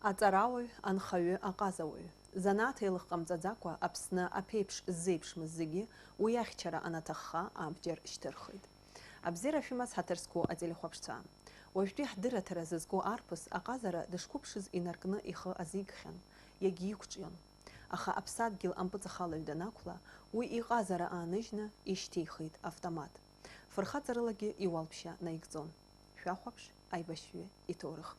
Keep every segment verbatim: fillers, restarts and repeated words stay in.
Аҵарауаҩ, анхаҩы, аҟазауаҩ. Занааҭ еилых ҟамҵаӡакәа Аԥсны аԥеиԥш ззеиԥшмыз зегьы уи ахьчара анаҭахха абџьар шьҭырхит. Абзиара шәымаз, ҳаҭыр зқәу ателехәаԥшцәа. Уажәтәи ҳдырраҭара зызку арԥыс аҟазара дышқәыԥшыз инаркны ихы азикхьан, иагьиқәҿион. Аха аԥсадгьыл ампыҵахалаҩ данақәла, уи иҟазара ааныжьны ишьҭихит автомат. Фырхаҵарылагьы иуалԥшьа наигӡон. Шәахәаԥш аибашьҩы иҭоурых.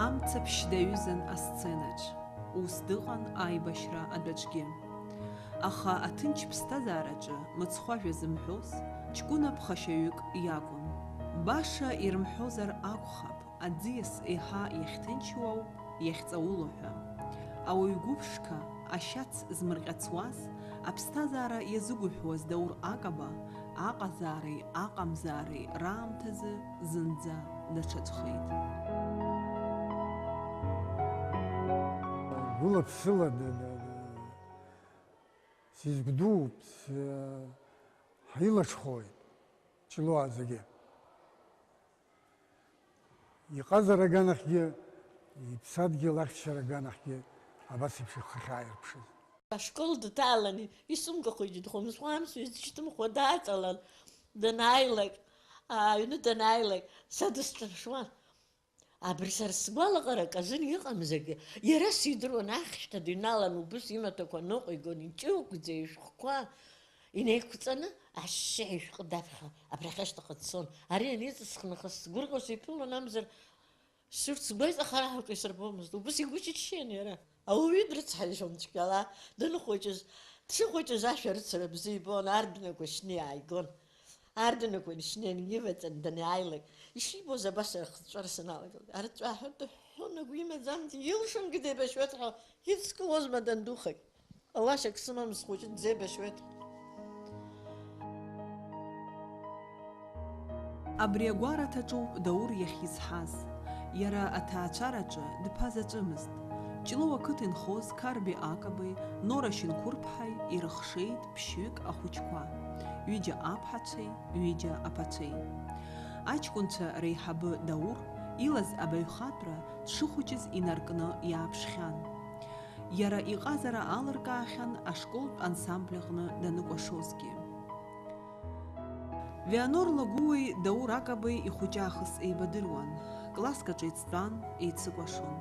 Амцаԥшь даҩызан асценаҿ. Ус дыҟан аибашьра адәаҿгьы. Аха аҭынч ԥсҭазаараҿы мыцхәажәа зымҳәоз ҷкәына ԥхашьаҩык иакәын. Баша ирымҳәозар акәхап, аӡиас еиҳа иахьҭынчу ауп иахьҵауло ҳәа. Ауаҩ гәыԥшқа, ашьац змырҟьацуаз, аԥсҭазаара иазыгәыҳәуаз Даур Акаба аҟазаареи аҟамзаареи раамҭазы зынӡа даҽаӡәхеит. Гәыла-ԥсыла д-, д-, д-, сизгәдууп, с-, ҳаилаҽхәоит Ҷлоу зегьы. Иҟазара аганахьгьы, иԥсадгьыл ахьчара аганахьгьы абас еиԥш ихахьы ааирԥшыз. Ашкол дҭалан, исымгахоит, дхәымсхәамсуа, изышьҭымхуа дааҵалан, данааилак, аҩны данааилак, са дысҿыршуан. Абри сара сгәалаҟара аказын иҟамзаргьы, иара сидыруан, ахьшьҭа дыҩналан, убыс имаҭәақәа ныҟәигон, иҷыгәӡа ишәҟәқәа инеиқәҵаны, ашьшьыҳәа ишәҟәы даԥхьа, абрахь ашьҭахь дцон. Ари аниҵысх нахыс сгәырӷьо сиԥылон, амзар Шырц сгәеиҵахар аҳәақәа исырбомызт, убас игәы чыччеит иара. Ауаҩы дрыцҳаижьон цәгьала, даныхәыҷыз, дшыхәыҷыз ашәарыцара бзиа ибон, ардәынақәа шьны иааигон. Ардәынақәа шьны ианиваҵан данааилак, ишибоз абас архҵәара саналагалак, арҵәааҳәа дыҳәҳәон, агәы имаӡамызт, илшонгьы деибашьуеит ҳәа, идскылозма дандухагь. Лашак сымам, схәыҷы дзеибашьуеит. Абри агәараҭаҿоуп Даур иахьизҳаз. Иара аҭаацәараҿы дԥа заҵәымызт. Ҷлоу ақыҭа инхоз Қарби Акабеи Нора Шьынқәырԥҳаи ирыхшеит ԥшьҩык ахәыҷқәа, ҩыџьа аԥҳацәеи ҩыџьа аԥацәеи. Аҷкәынцәа реиҳабы Даур илаз абаҩхатәра дшыхәыҷыз инаркны иааԥшхьан. Иара иҟазара алыркаахьан ашколтә ансамбль аҟны даныкәашозгьы. Вианор Лагәуеи Даур Акабеи ихәыҷаахыс еибадыруан, класск аҿы еицтәан, еицыкәашон.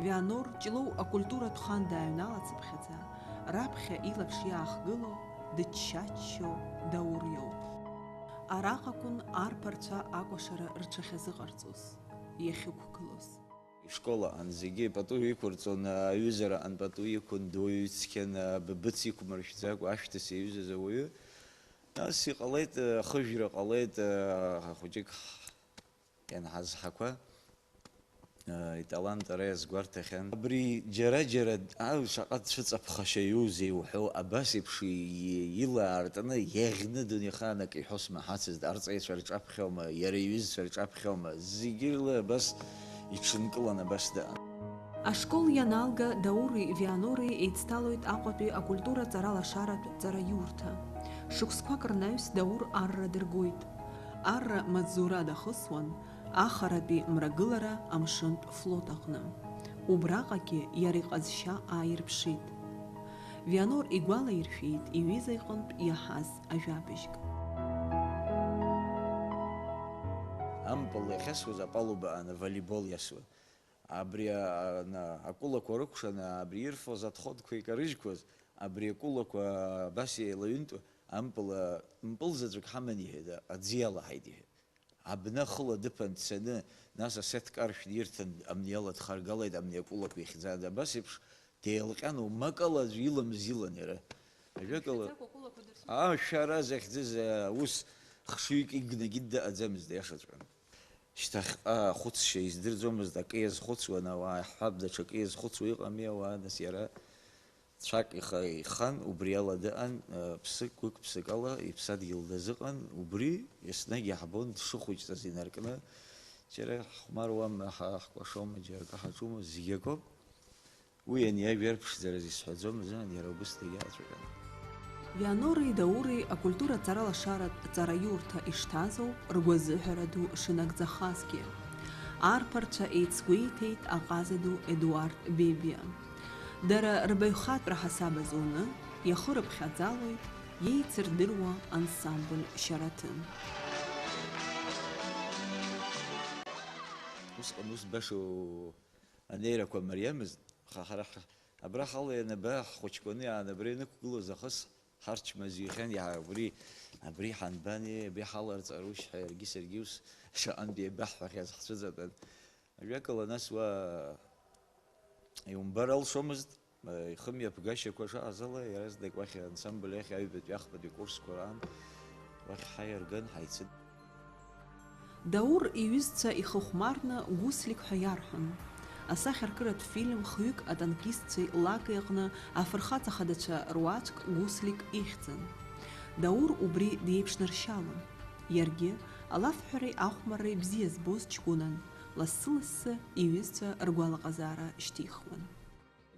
Вианор Ҷлоу акультуратә хан дааҩналацыԥхьаӡа, раԥхьа илаԥш иаахгыло, дычча-ччо Даур иоуп. Араҟа акәын арԥарцәа акәашара рҽахьазыҟарҵоз, иахьықәгылоз. Ишкол аҟан зегьы пату иқәырҵон, аҩызара аҟан пату иқәын, дуаҩы ицқьан, быбыц иқәмыршәӡакәа ашәҭыц иаҩызаз ауаҩы. Нас иҟалеит, ахыжәра ҟалеит, ахәыҷык ианҳазҳақәа, италант ара иазгәарҭахьан. Абри џьара-џьара, ау, шаҟа дцәыҵаԥхашьаҩузеи уҳәо, абас еиԥш и-, ила аартны, иаӷьны дунеихаан акы иҳәо смаҳацызт, арҵаҩцәа рҿаԥхьома, иара иҩызцәа рҿаԥхьома, зегьы рыла абас иҽынкылан, абас дыҟан. Ашкол ианалга, Даури Вианори еицҭалоит Аҟәатәи акультура ҵаралашаратә ҵараиурҭа. Шықәсқәак рнаҩс Даур арра дыргоит. Арра амаҵзура дахысуан ахаратәи мрагылара амшынтә флот аҟны. Убраҟагьы иара иҟазшьа ааирԥшит. Вианор игәалаиршәеит иҩыза иҟынтә иаҳаз ажәабжьк. Ампыл иахьасуаз апалуба аан аволейбол иасуан. Абри, а, на, акәылақәа рыкәшаны, абри ирфоз отходқәа икарыжьқәаз, абри акәылақәа абас еилаҩынтуа, ампыл, а, мпыл заҵәык ҳаман, иҳәеит, аӡы иалаҳаит, иҳәеит. Абна хыла дыԥан дцаны, нас асеҭ каршәны ирҭан, амни ала дхаргалеит, амни акәылақәа ихьӡан, абас еиԥш деилҟьан, умакала аӡәы иламыз илан иара. Ажәакала, Ишәаӡакәа акәылақәа дырсуан. Ашәара захьӡыз, а, ус хшыҩк игнагьы дыҟаӡамызт, иашаҵәҟьаны. Шьҭахьҟа ахәыцшьа издырӡомызт, акы иазхәыцуан ауаа, иаҳҳәап, даҽакы иазхәыцуа иҟами ауаа, нас иара цәак иха-, ихан, убри ала дыҟан, э, ԥсык-гәык ԥсык ала иԥсадгьыл дазыҟан, убри еснагь иаҳбон дшыхәыҷҵаз инаркны, џьара ҳхәмаруама, ҳа-, ҳкәашома, џьара акы ҳаҿума, зегь акоуп. Уи ани ажәа арԥшӡараз исҳәаӡомызт, иара убыс дагьаацәҟьан. Вианори Даури акультура ҵаралашаратә ҵараиурҭа ишҭаз ауп ргәазыҳәара ду шынагӡахазгьы. Арԥарцәа еицгәеиҭеит аҟаза ду Едуард Бебиа. Дара рбаҩхатәра ҳасаб азуны иахырыԥхьаӡалоит иеицырдыруа ансамбль Шьараҭын. Усҟан ус баша анеирақәа мариамызт, аха ҳара ҳ-, абра ҳала ианаба, ҳхәыҷқәаны иааны абра ианықәгылоз ахыс ҳарчмазаҩхьан, иаҳа убри, абри ҳанбанеи, абри ҳаларҵарушь ҳәа иаргьы саргьы ус шаҟантә еибаҳҳәахьаз ҳцәыҵатәан. Ажәакала, нас уа иумбар алшомызт, ихымҩаԥгашьақәа шыҟаз ала, иаразнак уахь ансамбль ахь аҩбатәи ахԥатәи курсқәа раан уахь ҳаиарган, ҳаицын. Даур иҩызцәа ихыхәмарны Гәыслик ҳәа иарҳәон. Асахьаркыратә фильм хҩык атанкистцәеи Лаки аҟны афырхаҵа хадацәа руаӡәк Гәыслик ихьӡын. Даур убри диеиԥшнаршьалон. Иаргьы алафҳәареи ахәмарреи бзиа збоз ҷкәынан, лассы-лассы иҩызцәа ргәалаҟазаара шьҭихуан.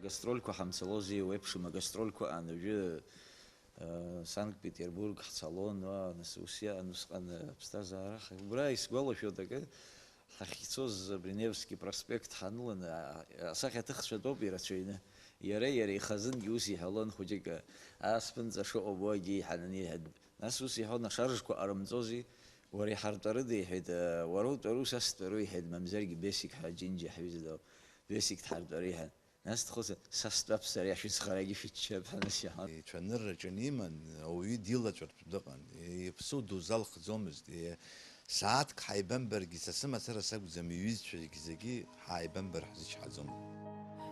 Гастрольқәа ҳамцалози, уеиԥшым агастрольқәа аан, уажәы, э, Санкт-Петербург ҳцалон, уа, нас ус иаан усҟан, э, аԥсҭазаара ҳа-, убра исгәалашәоит акы, ҳахьцоз абри Невски проспект ҳаныланы, а, асахьаҭыхцәатәоуп ирацәаҩны. Иара, иара ихазынгьы ус иҳәалон хәыҷык, а, ааспынҵа шыҟоу убо егьи иҳананы иҳәан. Нас ус иҳәон, ашаржқәа ҟарымҵози, уара иҳартәарыда, иҳәеит, э, уара утәару, са стәару, иҳәеит, мамзаргьы Бесик ҳәа џьынџьа ҳҩыза дауп, Бесик дҳартәару, иҳәан. Нас дхәыцуан, са стәап, сара ишәыцхарагьы шәыччап ҳәа нас иаҳан. Ицәанырраҿы иман, ауаҩы дилаҵәартә дыҟан. Иԥсу дузалхӡомызт. Сааҭк ҳаибамбаргьы, са сымацара сакәӡам, иҩызцәагь зегьы ҳааибамбар ҳзычҳаӡом.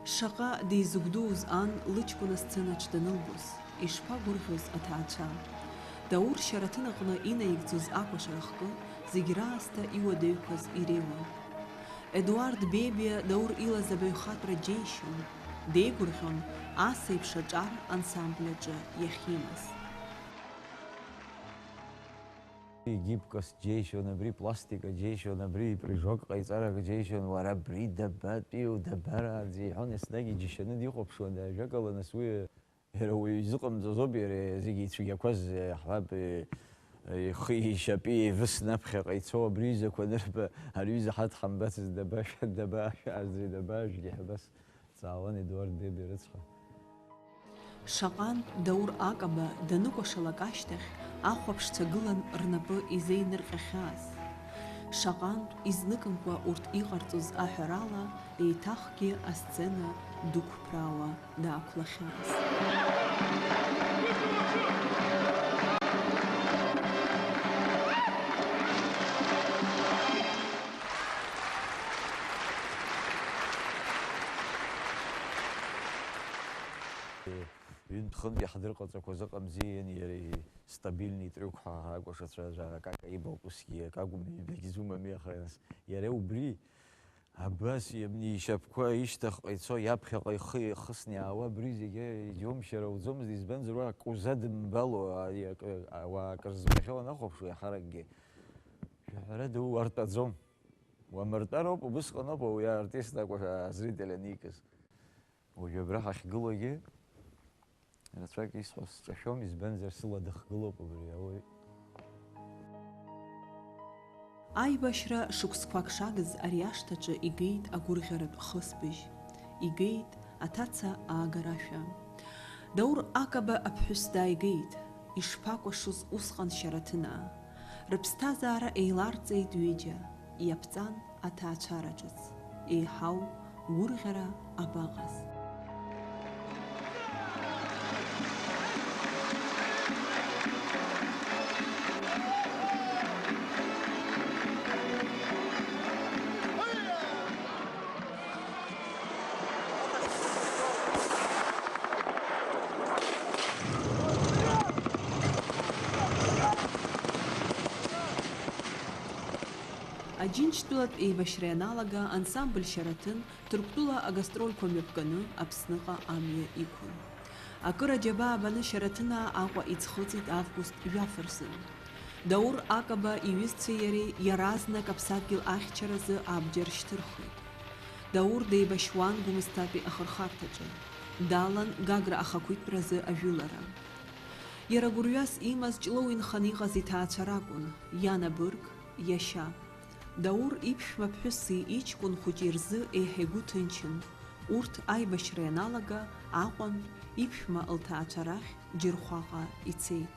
Шаҟа деизыгәдууз ан лыҷкәын асценаҿ данылбоз, ишԥагәырӷьоз аҭаацәа! Даур Шьараҭын аҟны инаигӡоз акәашара хкы зегь раасҭа иуадаҩқәаз иреиуан. Едуард Бебиа Даур илаз абаҩхатәра џьеишьон, деигәырӷьон ас еиԥш аҿар ансамбль аҿы иахьимаз. Гибкость џьеишьон, абри пластика џьеишьон, абри прыжок ҟаиҵарак џьеишьон, уара абри дабатәиу, дабараанӡа иҳәон, еснагь иџьашьаны дихәаԥшуан, ажәакала, нас уи Иара уаҩы изыҟамҵаз ауп иара зегьы ицәгьақәаз, иаҳҳәап, ихи ишьапи еивысны аԥхьаҟа ицо абри аҩызақәа анырба, ари аҩыза ҳаҭ ҳамбацызт, дабашәа, дабашәааӡеи, дабаажәгеи ҳәа абас дҵаауан Едуард Бебиа рыцҳа. Шаҟантә Даур Акаба даныкәашалак ашьҭахь ахәаԥшцәа гылан рнапы изеинырҟьахьаз. Шаҟантә изныкымкәа урҭ иҟарҵоз аҳәарала, еиҭахгьы асцена дықәԥраауа даақәлахьаз. Ҩынтә-хынтә иаҳдырҟаҵақәаз ыҟамзи, иара стабильный трюк ҳәа акәашацәа, акака ибоуп усгьы, акакәым, ҩбагь зумами, аха нас иара убри Абас иабни ишьапқәа ишьҭахьҟа ицо, иаԥхьаҟа ихы ихысны иаауа абри зегьы иџьоумшьар ауӡомызт, избанзар, уа акуза дымбало, ари акы, ауаа акыр збахьоу анахәаԥшуа, иаҳаракгьы шәаҳәара ду уартәаӡом. Уамыртәароуп, убысҟаноуп ауаҩы аартист акәашара азритель аникыз. Уажәы абра ҳахьгылоугьы, Рацәак исҳәо сҿашәом, избанзар, сыла дыхгылоуп убри ауаҩ. Аибашьра шықәсқәак шагыз ари ашҭаҿы игеит агәырӷьаратә хысбыжь, игеит аҭаца аагарашәа. Даур Акаба аԥҳәыс дааигеит, ишԥакәашоз усҟан Шьараҭынаа! Рыԥсҭазаара еиларҵеит ҩыџьа, иаԥҵан аҭаацәара ҿыц, еиҳау гәырӷьара абаҟаз. Аџьынџьтәылатә еибашьра ианалага, ансамбль Шьараҭын Ҭырқәтәыла агастрольқәа мҩаԥганы Аԥсныҟа амҩа иқәын. Акыр аџьабаа баны Шьараҭынаа Аҟәа иӡхыҵит август жәаф рзы. Даур Акаба иҩызцәеи иареи иаразнак аԥсадгьыл ахьчаразы абџьар шьҭырхит. Даур деибашьуан Гәымсҭатәи ахырхарҭаҿы. Далан Гагра ахақәиҭтәразы ажәылара. Иара гәырҩас имаз Ҷлоу инханы иҟаз иҭаацәа ракәын, иан абырг, иашьа. Даур иԥшәма ԥҳәыси иҷкәын хәыҷи рзы еиҳа игәы ҭынчын. Урҭ аибашьра ианалага, Аҟәантә иԥшәма лҭаацәа рахь Џьырхәаҟа ицеит.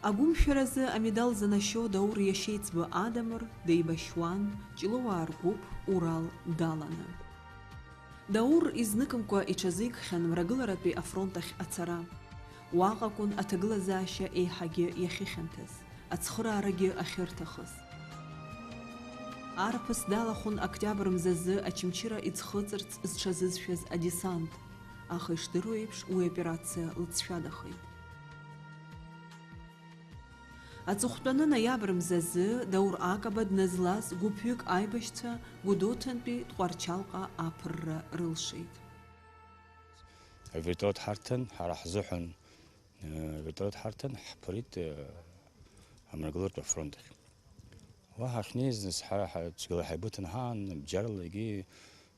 Агәымшәаразы амедал занашьо Даур иашьеиҵбы Адамыр деибашьуан Ҷлоуаа ргәыԥ Урал даланы. Даур изныкымкәа иҽазикхьан мрагыларатәи афронт ахь ацара. Уаҟа акәын аҭагылазаашьа еиҳагьы иахьыхьанҭаз, ацхыраарагьы ахьырҭахыз. Арԥыс далахәын октиабр мзазы Очамчыра иӡхыҵырц зҽазызшәаз адесант, аха ишдыруа еиԥш, уи аоперациа лҵшәадахеит. Аҵыхәтәаны ноиабр мзазы Даур Акаба дназлаз гәыԥҩык аибашьцәа Гәдоуҭантәи Тҟәарчалҟа аԥырра рылшеит. Авертолет ҳарҭан, ҳара ҳзыҳәан, э, авертолет ҳарҭан, ҳԥырит, э, амрагыларатә афронт ахь. Уа ҳахьнеиз, нас, ҳара ҳа-, цәгьала ҳаибыҭан ҳаан, бџьарлагьы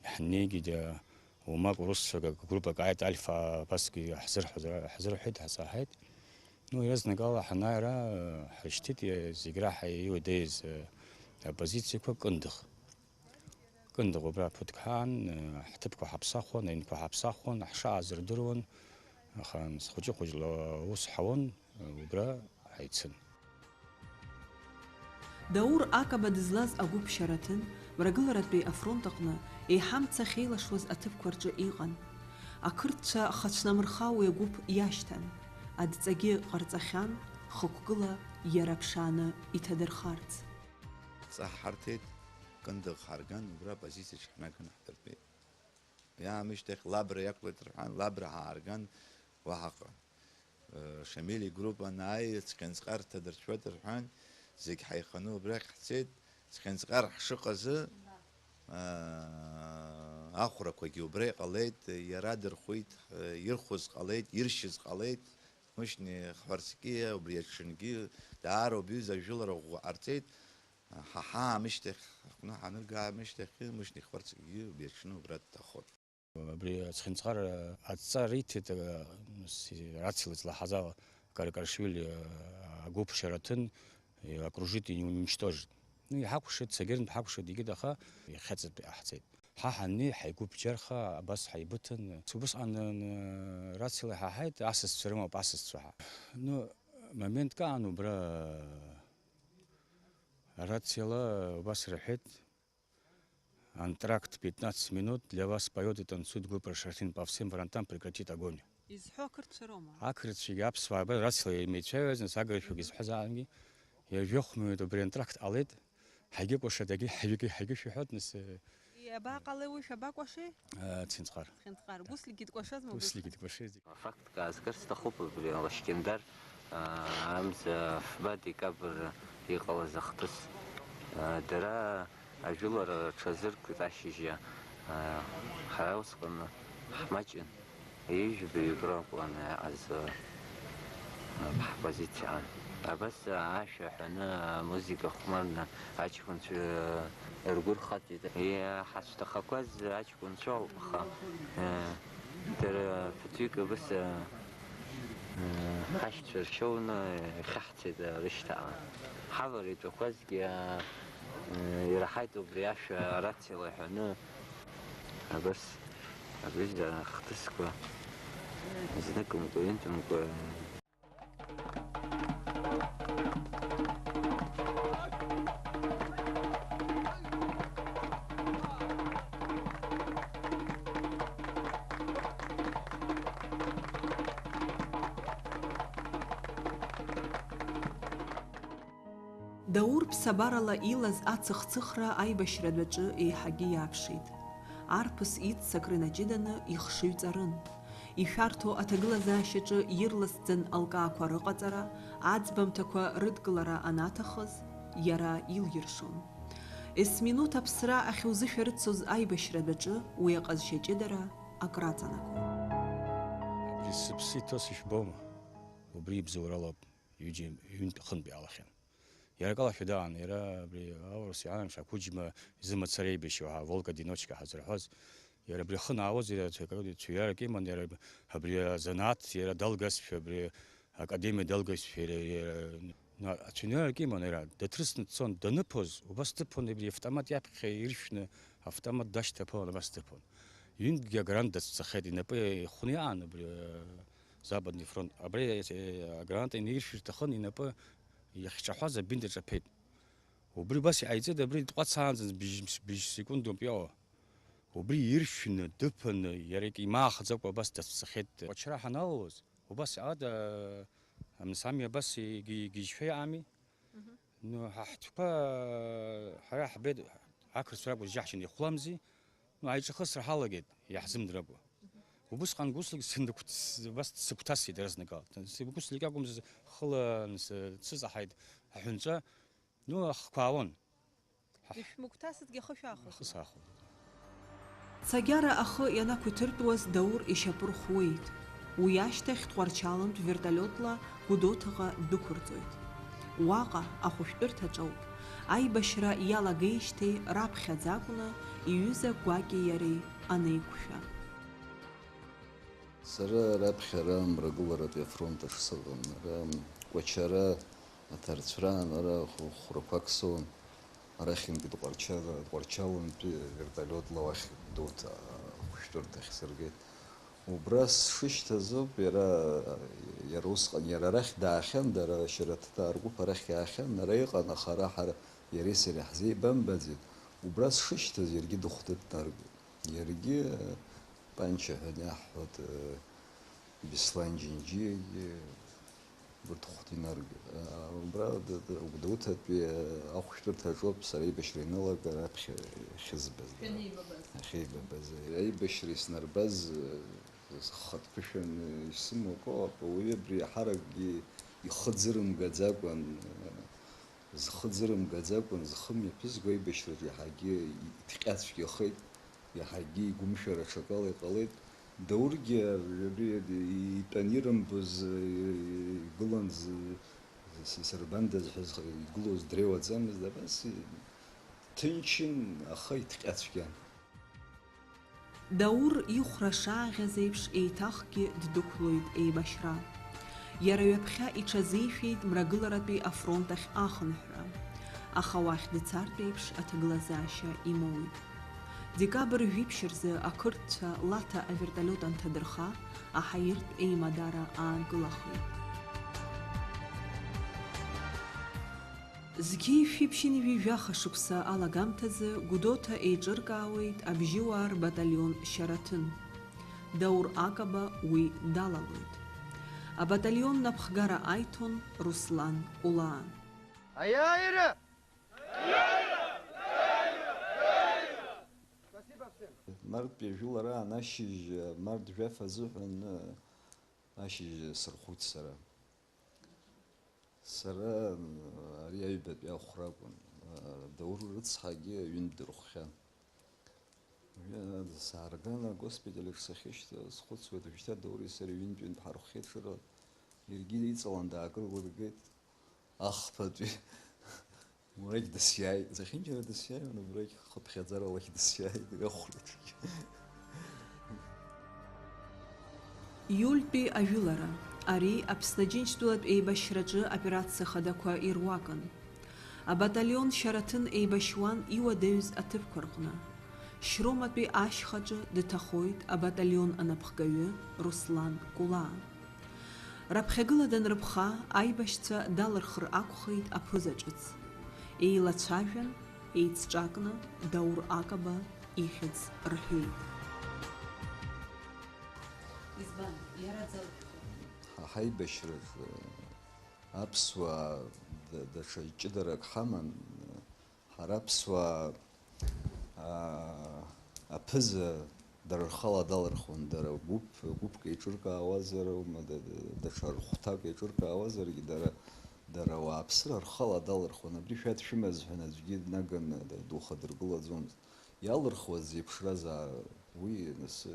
иаҳнеигеит, э, уамак урысцәак, ак-, группак ааит, Альфа абасгьы ҳзырҳәоз ра-, ҳзырҳәеит, ҳаҵаҳаит. Ну, иазнакала ҳанааира, э, ҳрышьҭит, э, зегь раҳа иуадаҩыз, э, апозициақәа Кындыӷ. Кындыӷ убра ԥыҭк ҳаан, э, ҳҭыԥқәа ҳаԥсахуан, аҩнқәа ҳаԥсахуан, ҳшааз рдыруан, аха нас хәыҷы-хәыҷла аус ҳауан, э, убра ҳаицын. Даур Акаба дызлаз агәыԥ Шьараҭын, мрагыларатәи афронт аҟны, еиҳа мца ахьеилашуаз аҭыԥқәа рҿы иҟан. Ақырҭцәа хацәнамырха уи агәыԥ иашьҭан. Адҵагьы ҟарҵахьан, хықәкыла иара ԥшааны иҭадырхарц. Ҵа ҳарҭеит, Кындыӷ ҳарган, убра апозициаҿ ҳнаганы ҳдыртәеит. Иаамышьҭахь Лабра иақәлеит рҳәан, Лабра ҳаарган, уаҳа ҟа-, э, Шамиль игруппа анааи, Цхинҵҟар ҭадырцәуеит рҳәан, зегь ҳаиханы убрахь ҳцеит. Цхинҵҟар ҳшыҟазы, э, ахәрақәагьы убра иҟалеит, иара дырхәит, э, ирхәыз ҟалеит, иршьыз ҟалеит. Мышьни Хварцкиа убри аҽынгьы даара убаҩ зажәылара ӷәӷәа ҟарҵеит. Ҳа ҳаамышьҭахь, аҟны ҳанырга аамышьҭахьгьы Мышьни Хварцкиагьы убри аҽны убра дҭахот. Абри ацхинҵхара адҵа риҭеит, э, с-, рациала излаҳаз ала Каракаршвили, э, агәыԥ Шьараҭын, э, окружит и уничтожит. Ну, иҳакәшеит, Цагьырнтә ҳакәшеит, егьит, аха иахьаҵатәи ҟаҳҵеит. Ҳа ҳаннеи, ҳаигәы бџьарха, абас ҳаибыҭан. Убысҟан, э, рациала иҳаҳаит, асасцәа рымоуп, асасцәа ҳа. Ну, моментк аан убра, э, рациала убас рҳәеит, антракт, пятнадцать минут, для вас поёт и танцует группа Шьараҭын, по всем фронтам прекратить огонь. Изҳәо ақырҭцәа роума? Ақырҭцәагьы аԥсуаа абра рациала имеицәаҩуаз, нас агыршәагьы изҳәаз аангьы, иажәохәмаҩуеит, убри антракт ҟалеит, ҳагьыкәашеит, ҳагьы, ҳагьы, ҳагьышәаҳәоит, нас, э, Иабаҟалеи уи, шәабакәашеи? Э, Цхинҵхар. Цхинҵхар. Гәыслигьы дкәашазма? Гәыслигьы дкәашеит. Афактк аазгар сҭахуп, убри Лашькьындар, аа, амза фба декабр иҟалаз ахҭыс. Аа, дара ажәылара рҽазыркит ашьыжь, аа, ҳара усҟан ҳмаҷын. Ҩажәи жәаҩык ракәын иҟаз, аа, ҳпозициа. Абас ашәа ҳәаны, амузыка хәмарны аҷкәынцәа ргәы рхаҵеит. Иҳацәҭахақәаз аҷкәынцәоуп, аха, аа, дара фҩык абас, аа, ҳашьцәа ршьоуны ихьаҳцеит рышьҭа. Ҳавара итәақәазгьы, аа, ираҳаит убри ашәа арациала иҳәаны. Абас, абри ахҭысқәа зныкымкәа, ҩынтәымкәа. Даур ԥсабарала илаз ацыхцыхра аибашьратә аҿы еиҳагьы иаԥшит. Арԥыс иццакра инаҷыданы ихшыҩ ҵарын. Ишәарҭоу аҭагылазаашьаҿы ирласӡан алкаақәа рыҟаҵара, аӡбамҭақәа рыдкылара анаҭахыз, иара илиршон. Есминуҭ аԥсра ахьузышәарыцоз аибашьратә аҿы уи аҟазшьа ҷыдара акраҵанакуан. Сыԥсы иҭоу сышәбома? Убри ибзоуралоуп, ҩыџьа ҩынтә-хынтә иаалахьан. Иара акалашәа даан, иара абри аурыс иаанамш ақәыџьма изы мацара еибашьуа ҳәа, Волга-одиночка ҳазырҳәоз, иара абри ахы наауаз, иара цәаҩарак иман, иара абри азанааҭ иара далгазшәа, абри академиа далгазшәа, иара, иара, ну, ацәаҩарак иман, иара даҭрысны дцон, даныԥоз, убас дыԥон, абри автомат иаԥхьа иршәны, автомат дашьҭаԥалан, абас дыԥон. Ҩынтәгьы агрант дацәцахьеит, инапы ихәны иаан, абри, э, Западный фронт. Абри, э, аграната иниршәыр иҭахын, инапы иахьҿаҳәаз абинт аҿаԥеит. Убри убас иҟаиҵеит, абри дҟәацаанӡа быжь, быжь секундоуп иаауа. Убри иршәны, дыԥаны, иара икьимаахаӡакәа абас дацәцахьеит. Кәачара ҳаналалоз, убас иҟалеит, э, амсами абас игьы-, игьежьшәа иҟами? Мгм. Ну, ҳа ҳтәқәа, ҳара ҳбеит, ақырҭцәа ракәыз џьаҳшьаны ихәламзи. Ну, аиҿахысра ҳалагеит, иаҳзымдракәа. Убысҟан гәыцлак сындықәҵ-, убас дсыгәҭасит дара зныкала. Сгәыцлак акәым, хыла сы-, дсыҵаҳаит аҳәынҵәа, ну, ахқәа аауан. Ишәмыгәҭасызҭгьы ахы шәахәоит. Ахы сахәоит. Цагьара ахы ианақәиҭыртәуаз Даур ишьапы рхәуеит. Уи ашьҭахь Тҟәарчалынтә вертолиотла Гәдоуҭаҟа ддәықәырҵоит. Уаҟа ахәышәтәырҭаҿоуп аибашьра иалагеижьҭеи раԥхьаӡа акәны иҩыза Гәакьеи иареи анеиқәшәа. Сара раԥхьа ара мрагыларатәи афронт аҿы сыҟан, ара Кәачара аҭарцәраан, ара хә-, хәрақәак соуан, арахьынтәи Тҟәарчала, Тҟәарчалынтәи вертолиотла уахь Гәдоуҭа ахәышәтәырҭахь сыргеит. Убра сшышьҭаз ауп, иара, иара усҟан, иара арахь даахьан, дара Шьараҭыҭаа ргәыԥ арахь иаахьан, ара иҟан, аха ара ҳара, иареи сареи ҳзеибамбаӡеит. Убра сшышьҭаз, иаргьы дыхәда днаргеит. Иаргьы, Панча ҳәа иаҳҳәоит, Беслан Џьынџьиагьы, урҭ хәҭа инаргеит. Убра д-, д-, Гәдоуҭатәи ахәышәтәырҭаҿоуп сара аибашьра ианалага раԥхьа иахьызбаз. Шәанеибабаз. Ахьеибабаз. Аибашьра иснарбаз, схатә ԥышәан исымоуп, ауаҩы абри ҳаракгьы ихы ӡырымгаӡакәан, зхы ӡырымгаӡакәан, зхы мҩаԥызго аибашьраҿы иаҳагьы иҭҟьацәгьахеит, иаҳагьы игәымшәара аҽакала иҟалеит. Даургьы абри итәан ирымбоз, игылан з-, с-, сырбандаз ҳәа зх-, игылоз дреиуаӡамызт, абас и-, ҭынчын, аха иҭҟьацәгьан. Даур ихәра шааӷьаз еиԥш, еиҭахгьы ддәықәлоит еибашьра. Иара ҩаԥхьа иҽазишәеит мрагыларатәи афронт ахь ахынҳәра, аха уахь дцартә еиԥш аҭагылазаашьа имоуит. Декабр жәиԥшь рзы ақырҭцәа Лаҭа аверталиот анҭадырха, аҳаиртә еимадара аанкылахеит. Зқьи шәиԥшьынҩажәи жәаха шықәса алагамҭазы Гәдоуҭа еиҿыркаауеит абжьыуаа рбаталион Шьараҭын. Даур Акаба уи далалоит. Абаталион напхгара аиҭон Руслан Кәлаа. Аиааира! Мартәи ажәылараан ашьыжь, март жәаф азыҳәан, ашьыжь сырхәит сара. Сара, ари аҩбатәи ахәра акәын. Даур рыцҳагьы ҩынтә дырхәхьан. Уи саарган, агоспиталь аҿы сахьышьҭаз, схәыцуеит, уажәшьҭа Даури сареи ҩынтә-ҩынтә ҳархәхьеит ҽыла. Иаргьы иҵалан даакылыргеит. Ахԥатәи. Убрагь дысиааит. Зехьынџьара дысиааиуан, убрагь хыԥхьаӡаралахь дысиааит, ахәраҿгьы. Иультәи ажәылара. Ари Аԥсны Аџьынџьтәылатә еибашьраҿы аоперациа хадақәа ируакын. Абаталион Шьараҭын еибашьуан иуадаҩыз аҭыԥқәа рҟны. Шьроматәи ашьхаҿы дҭахоит абаталион анапхгаҩы Руслан Кәлаа. Раԥхьагыла данрыԥха, аибашьцәа далырхыр акәхеит аԥыза ҿыц. Еилацәажәан, еицҿакны Даур Акаба ихьӡ рҳәеит. Избан, иара дзалшәхьоу? Ҳа ҳаибашьраҿы аԥсуаа д-, даҽа ҷыдарак ҳаман. Ҳара аԥсуаа, аа, аԥыза дара рхала далырхуан, дара гәыԥ, гәыԥк еиҿыркаауазар аума, да-, да-, даҽа рхәҭак еиҿыркаауазаргьы, дара, дара ауааԥсыра рхала далырхуан, абри шәадшәымаз ҳәа аӡәгьы днаганы д-, духадыргылаӡомызт. Иалырхуаз зеиԥшразаарын, уи нас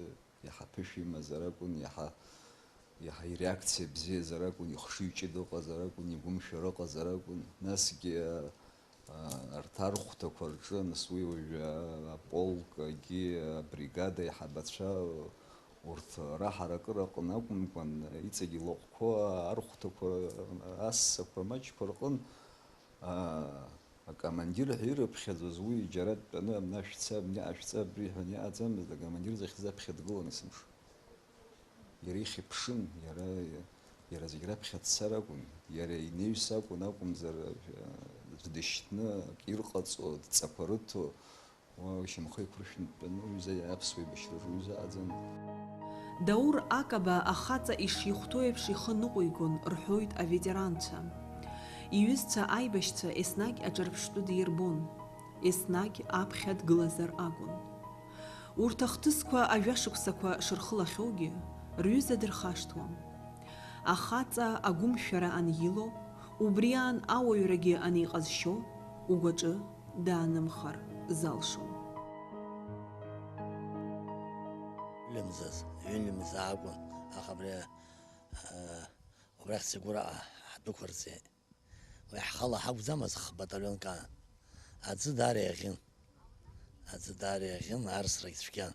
иаҳа ԥышәа имазар акәын, иаҳа Иаҳа иреакциа бзиазар акәын, ихшыҩ ҷыда ыҟазар акәын, игәымшәара ыҟазар акәын. Насгьы, а, арҭ архәҭақәа рҿы, нас уи уажәы, а, аполк, агьи абригада аиҳабацәа, урҭ раҳаракыра аҟны акәымкәан, иҵегь илаҟәқәоу архәҭақәа, ассақәа маҷқәа рҟын, а, акомандир ҳәа ирыԥхьаӡоз, уи џьара дтәаны, абна шәца, абни ашәҵа, абри ҳәа иҟаӡамызт, акомандир захьӡыз аԥхьа дгылан есымша. Иара ихьыԥшын, иара, иара зегь раԥхьа дцар акәын, иара инаҩс акәын акәымзар, аӡә дышьҭны, акы ирҟаҵо, адҵақәа рыҭо, уа ишьамхы еиқәыршәны дтәаны, уҩыза аԥсуа еибашьраҿы уҩыза аӡан. Даур Акаба ахаҵа ишихәҭоу еиԥш ихы ныҟәигон, рҳәоит аветеранцәа. Иҩызцәа аибашьцәа еснагь аҿырԥштәы дирбон, еснагь аԥхьа дгылазар акәын. Урҭ ахҭысқәа ажәашықәсақәа шырхылахьоугьы, рҩыза дырхашҭуам. Ахаҵа агәымшәара анило, убри аан ауаҩрагьы аниҟазшьо, угәаҿы даанымхар залшом. Ҩымзаз, ҩынҩымза акәын, аха абри, аа, убрахь Сигәыраҟа ҳдәықәырҵеит. Уи ҳхала ҳакәӡамызт, хбаталионк аан. Аӡы даара иаӷьын. Аӡы даара иаӷьын, арсрагь цәгьан.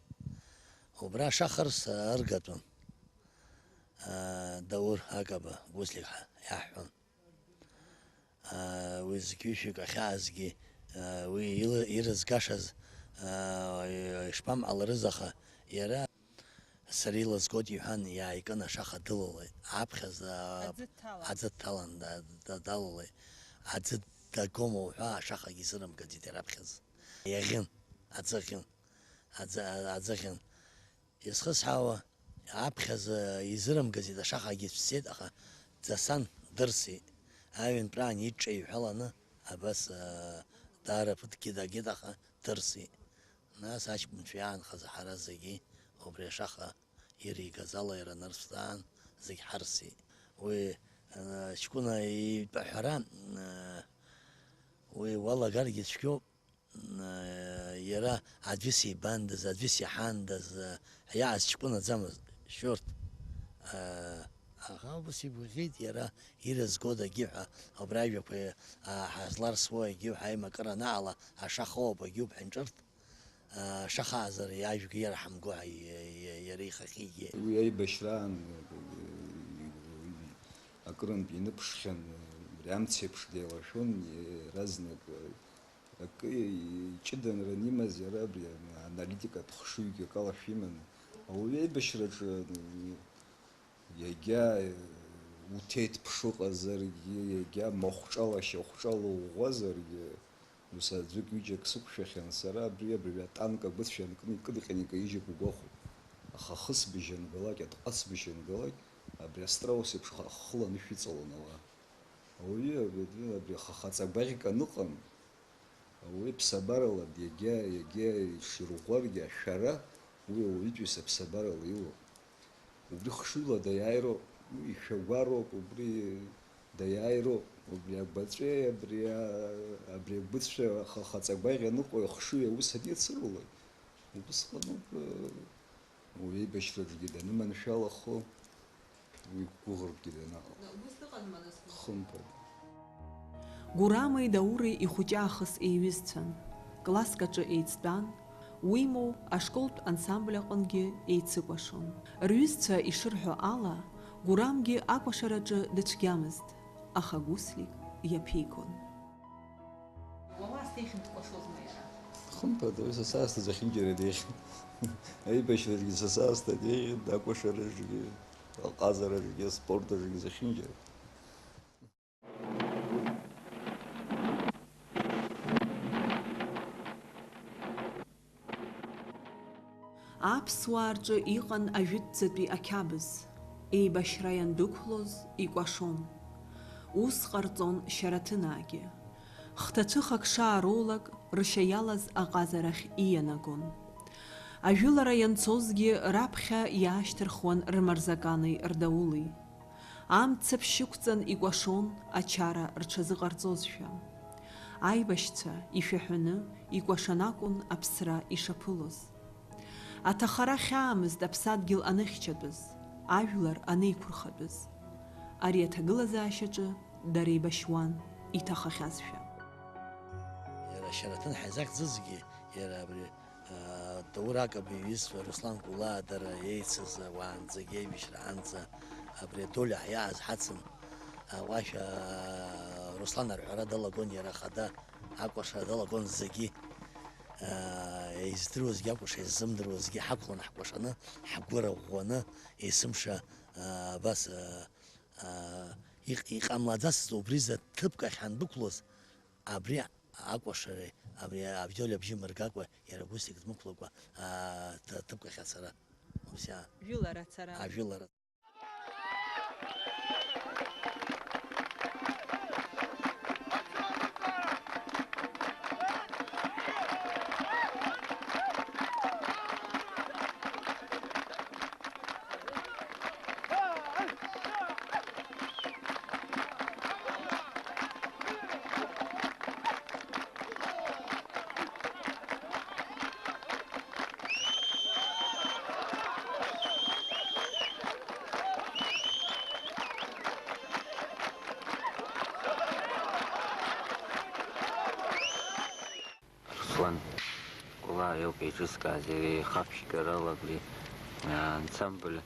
Убра ашаха арс аргатәын. Аа, Даур Акаба, Гәыслик ҳәа иаҳҳәон. Аа, уи зқьышәик ахьаазгьы, аа, уи ила-, ирызгашаз, аа, ишԥамҟаларыз, аха иара сара илызгоит иҳәан, иааикын, ашаха дылалеит. Аԥхьаӡа аӡы дҭалан. Аӡы дҭалан, да-, да-, далалеит. Аӡы дагома уҳәа, ашахагьы изырымгаӡеит иара аԥхьаӡа. Иаӷьын, аӡы ӷьын, аӡы, аӡы ӷьын. Изхысҳәаауа, аԥхьаӡа изырымгаӡеит, ашахагьы цәцеит, аха дцан, дырсит. Аҩынтәраан иҿеиҳәаланы, абас, аа, даара ԥыҭкгьы дагеит, аха дырсит. Нас аҷкәынцәа иаанхаз ҳара зегьы убри ашаха иригаз ала иара нырцәтәаан зегь ҳарсит. Уи, аа, ҷкәына итәаҳәара, аа, уи уалагаргьы цәгьоуп. Иара аӡәы сибандаз, аӡәы сиҳандаз, иааз ҷкәынаӡамызт, шьурҭ. Аха ус игәаӷьит, иара ирызгодагьы ҳәа, убри ажәақәа, ҳазларсуа егьиуп, ҳаимакыра анаала, ашаха оуп, егьиуп ҳанҿырҭ, ашаха аазар иажәгьы иара ҳамго ҳәа, иара ихахьы игеит. Уи аибашьраан акырынтә иныԥшхьан, абри амцеиԥш деилашәон, иаразнак. Акы иҷыданран имаз иара абри аналитикатә хшыҩгьы акалашәа иманы, ауаҩы аибашьраҿы иагьа уҭеҭԥш ыҟазаргьы, иагьа махәҿала, шьахәҿала уӷәӷәазаргьы, ус аӡәык-ҩыџьак сықәшәахьан сара, абри, абри атанк агәыцә ианкны икыдҟьаны икаижьып угәахәып. Аха ахысбыжь ангалак, атҟәацбыжь ангалак, абри астраус еиԥш ха-, хыла анышә иҵалон ауаа. Ауаҩы абри, абри ахаҵа гәаӷьк аныҟам, ауаҩы ԥсабарала иагьа, иагьа иширӷәӷәаргьы, ашәара уи ауаҩытәыҩса ԥсабарала илоуп. Убри хшыҩла даиааироуп, уи ишәагәароуп, убри даиааироуп, убри агәаҵәеи абри а-, абри агәыцәа аха-, хаҵа гәаӷь аныҟоу ахшыҩ аус аницырулак, убысҟаноуп, э, Уи аибашьраҿгьы даныманшәалахо, уи гәыӷырҭгьы данаҟала. Ус дыҟазма нас? Хымԥада. Гурамеи Даури ихәыҷы аахыс еиҩызцәан, класск аҿы еицтәан, уимоу, ашколтә ансамбль аҟынгьы еицыкәашон. Рҩызцәа ишырҳәо ала, Гурамгьы акәашараҿы дыцәгьамызт, аха Гәыслик иаԥигон. Уа уаасҭа ихьынтә дкәашозма иара? Хымԥада, уи са саасҭа зехьынџьара деиӷьын. Аибашьраҿгьы са саасҭа деиӷьын, акәашараҿгьы, аҟазараҿгьы, аспорт аҿгьы зехьынџьара. Аԥсуаа рҿы иҟан ажәытәӡатәи ақьабз, еибашьра иандәықәлоз икәашон. Ус ҟарҵон Шьараҭынаагьы. Хҭацәыхак шаароулак ршьа иалаз аҟазарахь иианагон. Ажәылара ианцозгьы раԥхьа иаашьҭырхуан рмарзакани рдаули. Амца ԥшьықәҵан икәашон ачара рҽазыҟарҵозшәа. Аибашьцәа ишәаҳәаны икәашан акәын аԥсра ишаԥылоз. Аҭахара хьаамызт аԥсадгьыл аныхьчатәыз. Ажәлар анеиқәырхатәыз. Ари аҭагылазаашьаҿы дара еибашьуан, иҭахахьазшәа. Иара Шьараҭын ҳазахьӡызгьы, иара абри, аа, Даур Акаба иҩызцәа Руслан Кәлаа дара еицыз уаанӡагьы, аибашьраанӡа абри адолиа ҳиааз ҳацын. Аҟәашә, аа, Руслан арҳәара далагон иара хада, акәашара далагон зегьы. Аа, еиздыруазгьы акәаша, иззымдыруазгьы ҳақәлан ҳкәашаны, ҳгәы рыӷәӷәаны, есымша, аа, абас, аа, аа, иҟ-, иҟамлаӡацызт убри зда ҭыԥк ахь ҳандәықәлоз, абри акәашареи, абри авиоли абжьы мыргакәа, иара Гәысик дмықәлакәа, аа, ҭ-, ҭыԥк ахь ацара. Уԥсиаа. Жәылара ацара. Ажәылара. Руслан Кәлаа иоуп еиҿызкааз, иара ихы аԥшьгарала абри, аа, ансамбль,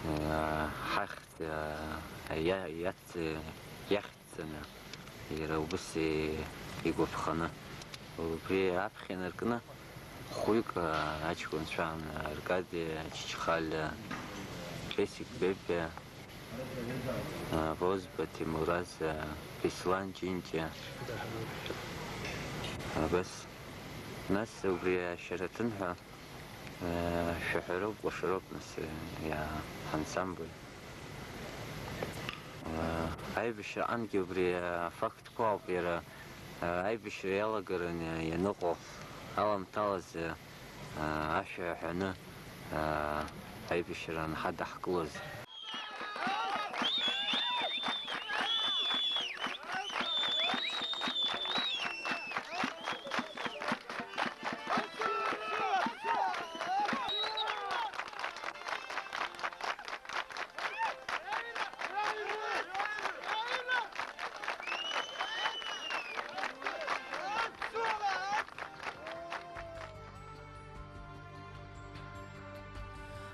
аа, ҳахьӡ, аа, иа-, иац-, иахьӡҵаны, иара убас и-, игәаԥханы. Убри аԥхьа инаркны хәҩык, аа, аҷкәынцәа аан, Аркади Чачхалиа, Кьесик Бебиа, Розба, Ҭемураз, Беслан, Ҷынҷа. Абас. Нас убри ашьараҭын ҳәа, шәаҳәароуп, кәашароуп, нас, иа-, ҳансамбль. Аибашьраҟангьы убри афактқәа ауп иара, аибашьра иалагараны ианыҟоу аламҭалазы, ашәа аҳәаны, аибашьра анҳадаҳкылоз.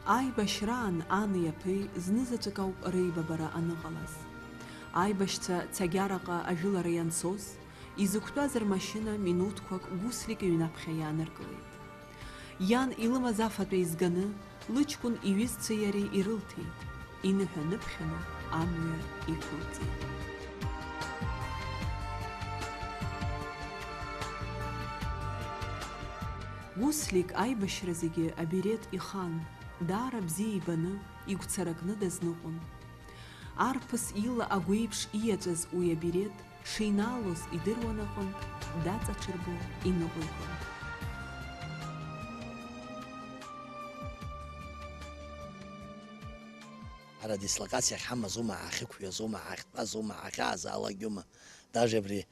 Аибашьраан ани аԥеи знызаҵәык ауп реибабара аныҟалаз. Аибашьцәа Цагьараҟа ажәылара ианцоз, изықәтәаз рмашьына минуҭқәак Гәыслик иҩнаԥхьа иааныркылеит. Иан илымаз афатә еизганы, лыҷкәын иҩызцәеи иареи ирылҭеит, иныҳәа ныԥхьаны амҩа иқәылҵеит. Гәыслик аибашьра зегьы абилеҭ ихан, даара бзиа ибаны, игәцаракны дазныҟәон. Арԥыс ила агәеиԥш ииаҵәаз уи абилеҭ шинаалоз идыруан аҟынтә, даҵаҽырбо иныҟәигон. Ҳара адислокациа ахьҳамаз ума, ҳахьықәҩыз ума, ҳахьтәаз ума, ҳахьаазаалак иума, даже абри,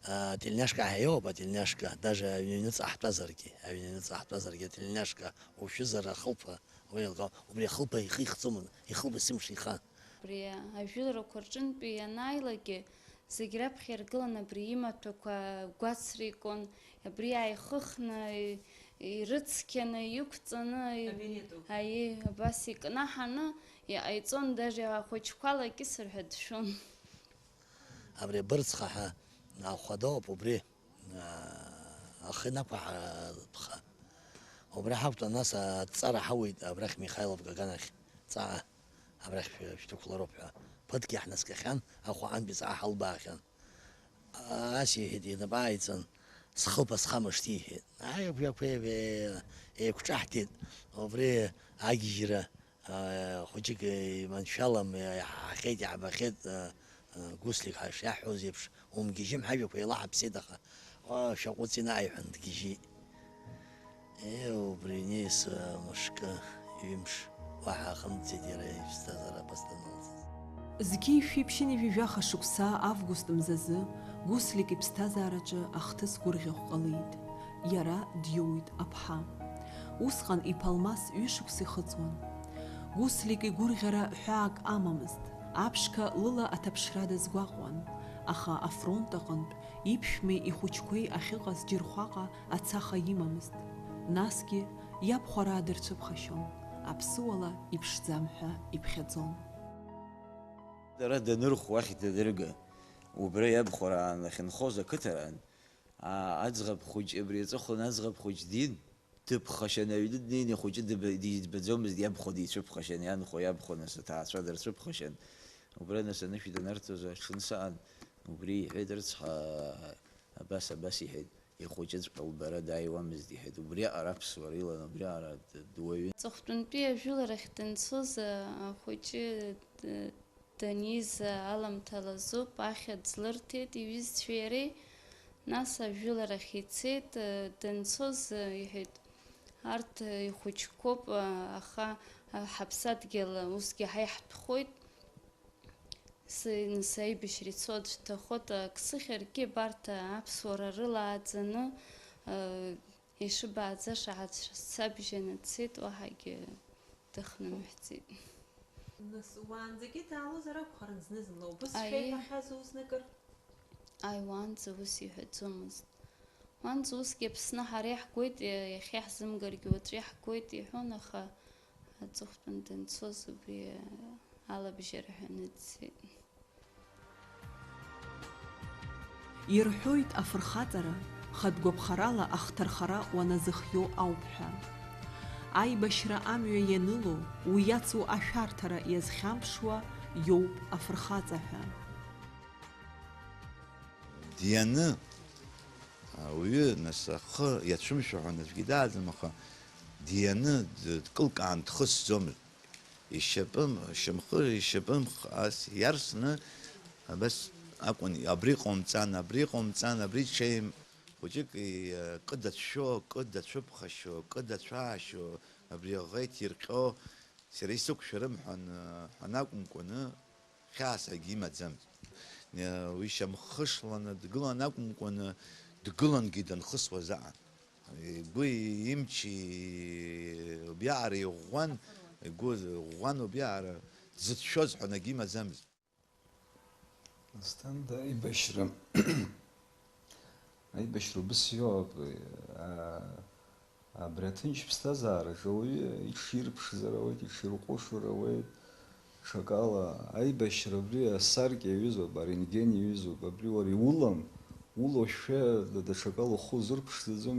а, тельняшка ҳәа иоуп, ательняшка, даже аҩны аҩныҵҟа ҳтәазаргьы, аҩны аҩныҵҟа ҳтәазаргьы ательняшка ушәызар ахылԥа, уи илкаау, убри ахылԥа ихы ихҵымын, ихылԥа сымш ихан. Абри ажәыларақәа рҿынтәи ианааилакгьы, зегь раԥхьа иргылан абри имаҭәақәа гәацра икуан, абри ааихыхны, и-, ирыцқьаны, иқәҵаны, и-, Абилеҭ ауп. Аиеи, абас икнаҳаны иҟаиҵон, даже ахәыҷқәа лакьысыр ҳәа дшәон. Абри абырцха ҳәа ахәадоуп, убри, аа, ахы инақәаҳа ԥха. Убра ҳақәтәан, нас аҵара ҳауеит абрахь Михайлов Каган ахь, ҵаа, абрахь шәы-, шәдәықәлароуп ҳәа. Ԥыҭк иаҳнаскьахьан, ахәаҟантәи ҵаа ҳалбаахьан. Ас иҳәеит, инапы ааиҵан, схылԥа схамышҭ, иҳәеит. Аиқәҩақәа еиве-, еиқәҿаҳҭит, убри агьежьра, аа, хәыҷык иманшәалам, иаҳахьеит, иаҳбахьеит, аа, Гәыслик ҳәа шиаҳҳәоз еиԥш, умгьежьым ҳажәақәа еилаҳаԥсеит, аха, оо, шәаҟәыҵ, инаҳәан дгьежьит. Еи, убри неиса мышкы, ҩымш, уаҳа ахымҵӡеит иара иԥсҭазаара абас данылҵыз. Зқьи жәшәи ԥшьынҩажәи жәаха шықәса август мзазы Гәыслик иԥсҭазаараҿы ахҭыс гәырӷьахә ҟалеит. Иара диоуит аԥҳа. Усҟан иԥалмас ҩышықәса ихыҵуан. Гәыслик игәырӷьара ҳәаак амамызт, аԥшқа лыла аҭаԥшра дазгәаҟуан, аха афронт аҟынтә иԥшәмеи ихәыҷқәеи ахьыҟаз Џьырхәаҟа ацаха имамызт, насгьы иабхәараа дырцәыԥхашьон, аԥсуала иԥшӡам ҳәа иԥхьаӡон. Дара данырхә уахь данырга, убра иабхәараа нахьынхоз ақыҭаран, аа, аӡӷаб хәыҷ, абри аҵыхәан аӡӷаб хәыҷ дин, дыԥхашьан аҩны днеин, ихәыҷы дыба-, диӡбаӡомызт, иабхәа дицәыԥхашьан, ианхәа иабхәа, нас аҭаацәа дырцәыԥхашьан. Убра нас анышә данарҭоз аҽны саан, убри иҳәеит, рыцҳа, абас, абас иҳәеит, ихәыҷыҵәҟьа лбара дааиуамызт, иҳәеит, убриаҟара аԥсуара илан, убриаҟара д-, дуаҩын. Ҵыхәтәантәи ажәыларахь данцоз, а, ахәыҷы д-, даниз аламҭалаз ауп ахьӡ лырҭеит иҩызцәеи иареи. Нас ажәыларахь ицеит, данцоз иҳәеит, арҭ ихәыҷқәоуп, аха ҳаԥсадгьыл усгьы ҳаиҳтәхоит. Сы-, нас аибашьра ицо аӡә дҭахоит, ак сыхьыргьы абарҭ аԥсуара рылааӡаны, ишыбааӡаша ҳацәцабжьаны дцеит, уаҳагьы дыхнымҳәӡеит. Нас уаанӡагьы даалозар акәхарын зны-зынла, убыс Аиеи. Шәеиҭахьазу узныкыр? Ааи, уаанӡа ус иҳәаӡомызт. Уаанӡа усгьы Аԥсны ҳара иаҳгоит, иахьа иаҳзымгаргьы уаҵәы иаҳгоит иҳәон, аха аҵыхәтәан данцоз убри алабжьара ҳәаны дцеит. Ирҳәоит, афырхаҵара хатә гәаԥхарала ахҭархара уаназыхиоу ауп ҳәа. Аибашьра амҩа ианыло, уи иацу ашәарҭара иазхьамԥшуа иоуп афырхаҵа ҳәа. Дианы, ауаҩы, нас, ахы иацәымшәо ҳәа аӡәгьы дааӡам, аха дианы д-, дкылкаан дхысӡомызт. Ишьапым-, шьамхы, ишьапымх ас иарсны, абас акәын, абри ҟаумҵан, абри ҟаумҵан, абри ҽеим, хәыҷык и-, кыда дшәо, кыда дцәыԥхашьо, кыда дцәаашьо, абри аӷа иҭирҟьо, сара исықәшәарым ҳәа ан-, ҳәа анакәымкәаны, хьаас акгьы имаӡамызт. Уи шьамхышланы дгылан акәымкәаны, дгылангьы данхысуаз аан. Игәы имчи убриаҟара иӷәӷәан, игәы ӷәӷәан убриаҟара, дзыцәшәоз ҳәа акгьы имаӡамызт. Асҭанда аибашьра, аибашьра убыс иоуп, аа, абри аҭынч ԥсҭазаараҿы ауаҩы иҽирԥшзар ауеит, иҽирҟәышыр ауеит, ҽакала аибашьра абри асаркьа иаҩызоуп, арентген иаҩызоуп, абри уара иулам, улоушәа да-, даҽакала ухы узырԥшӡаӡом,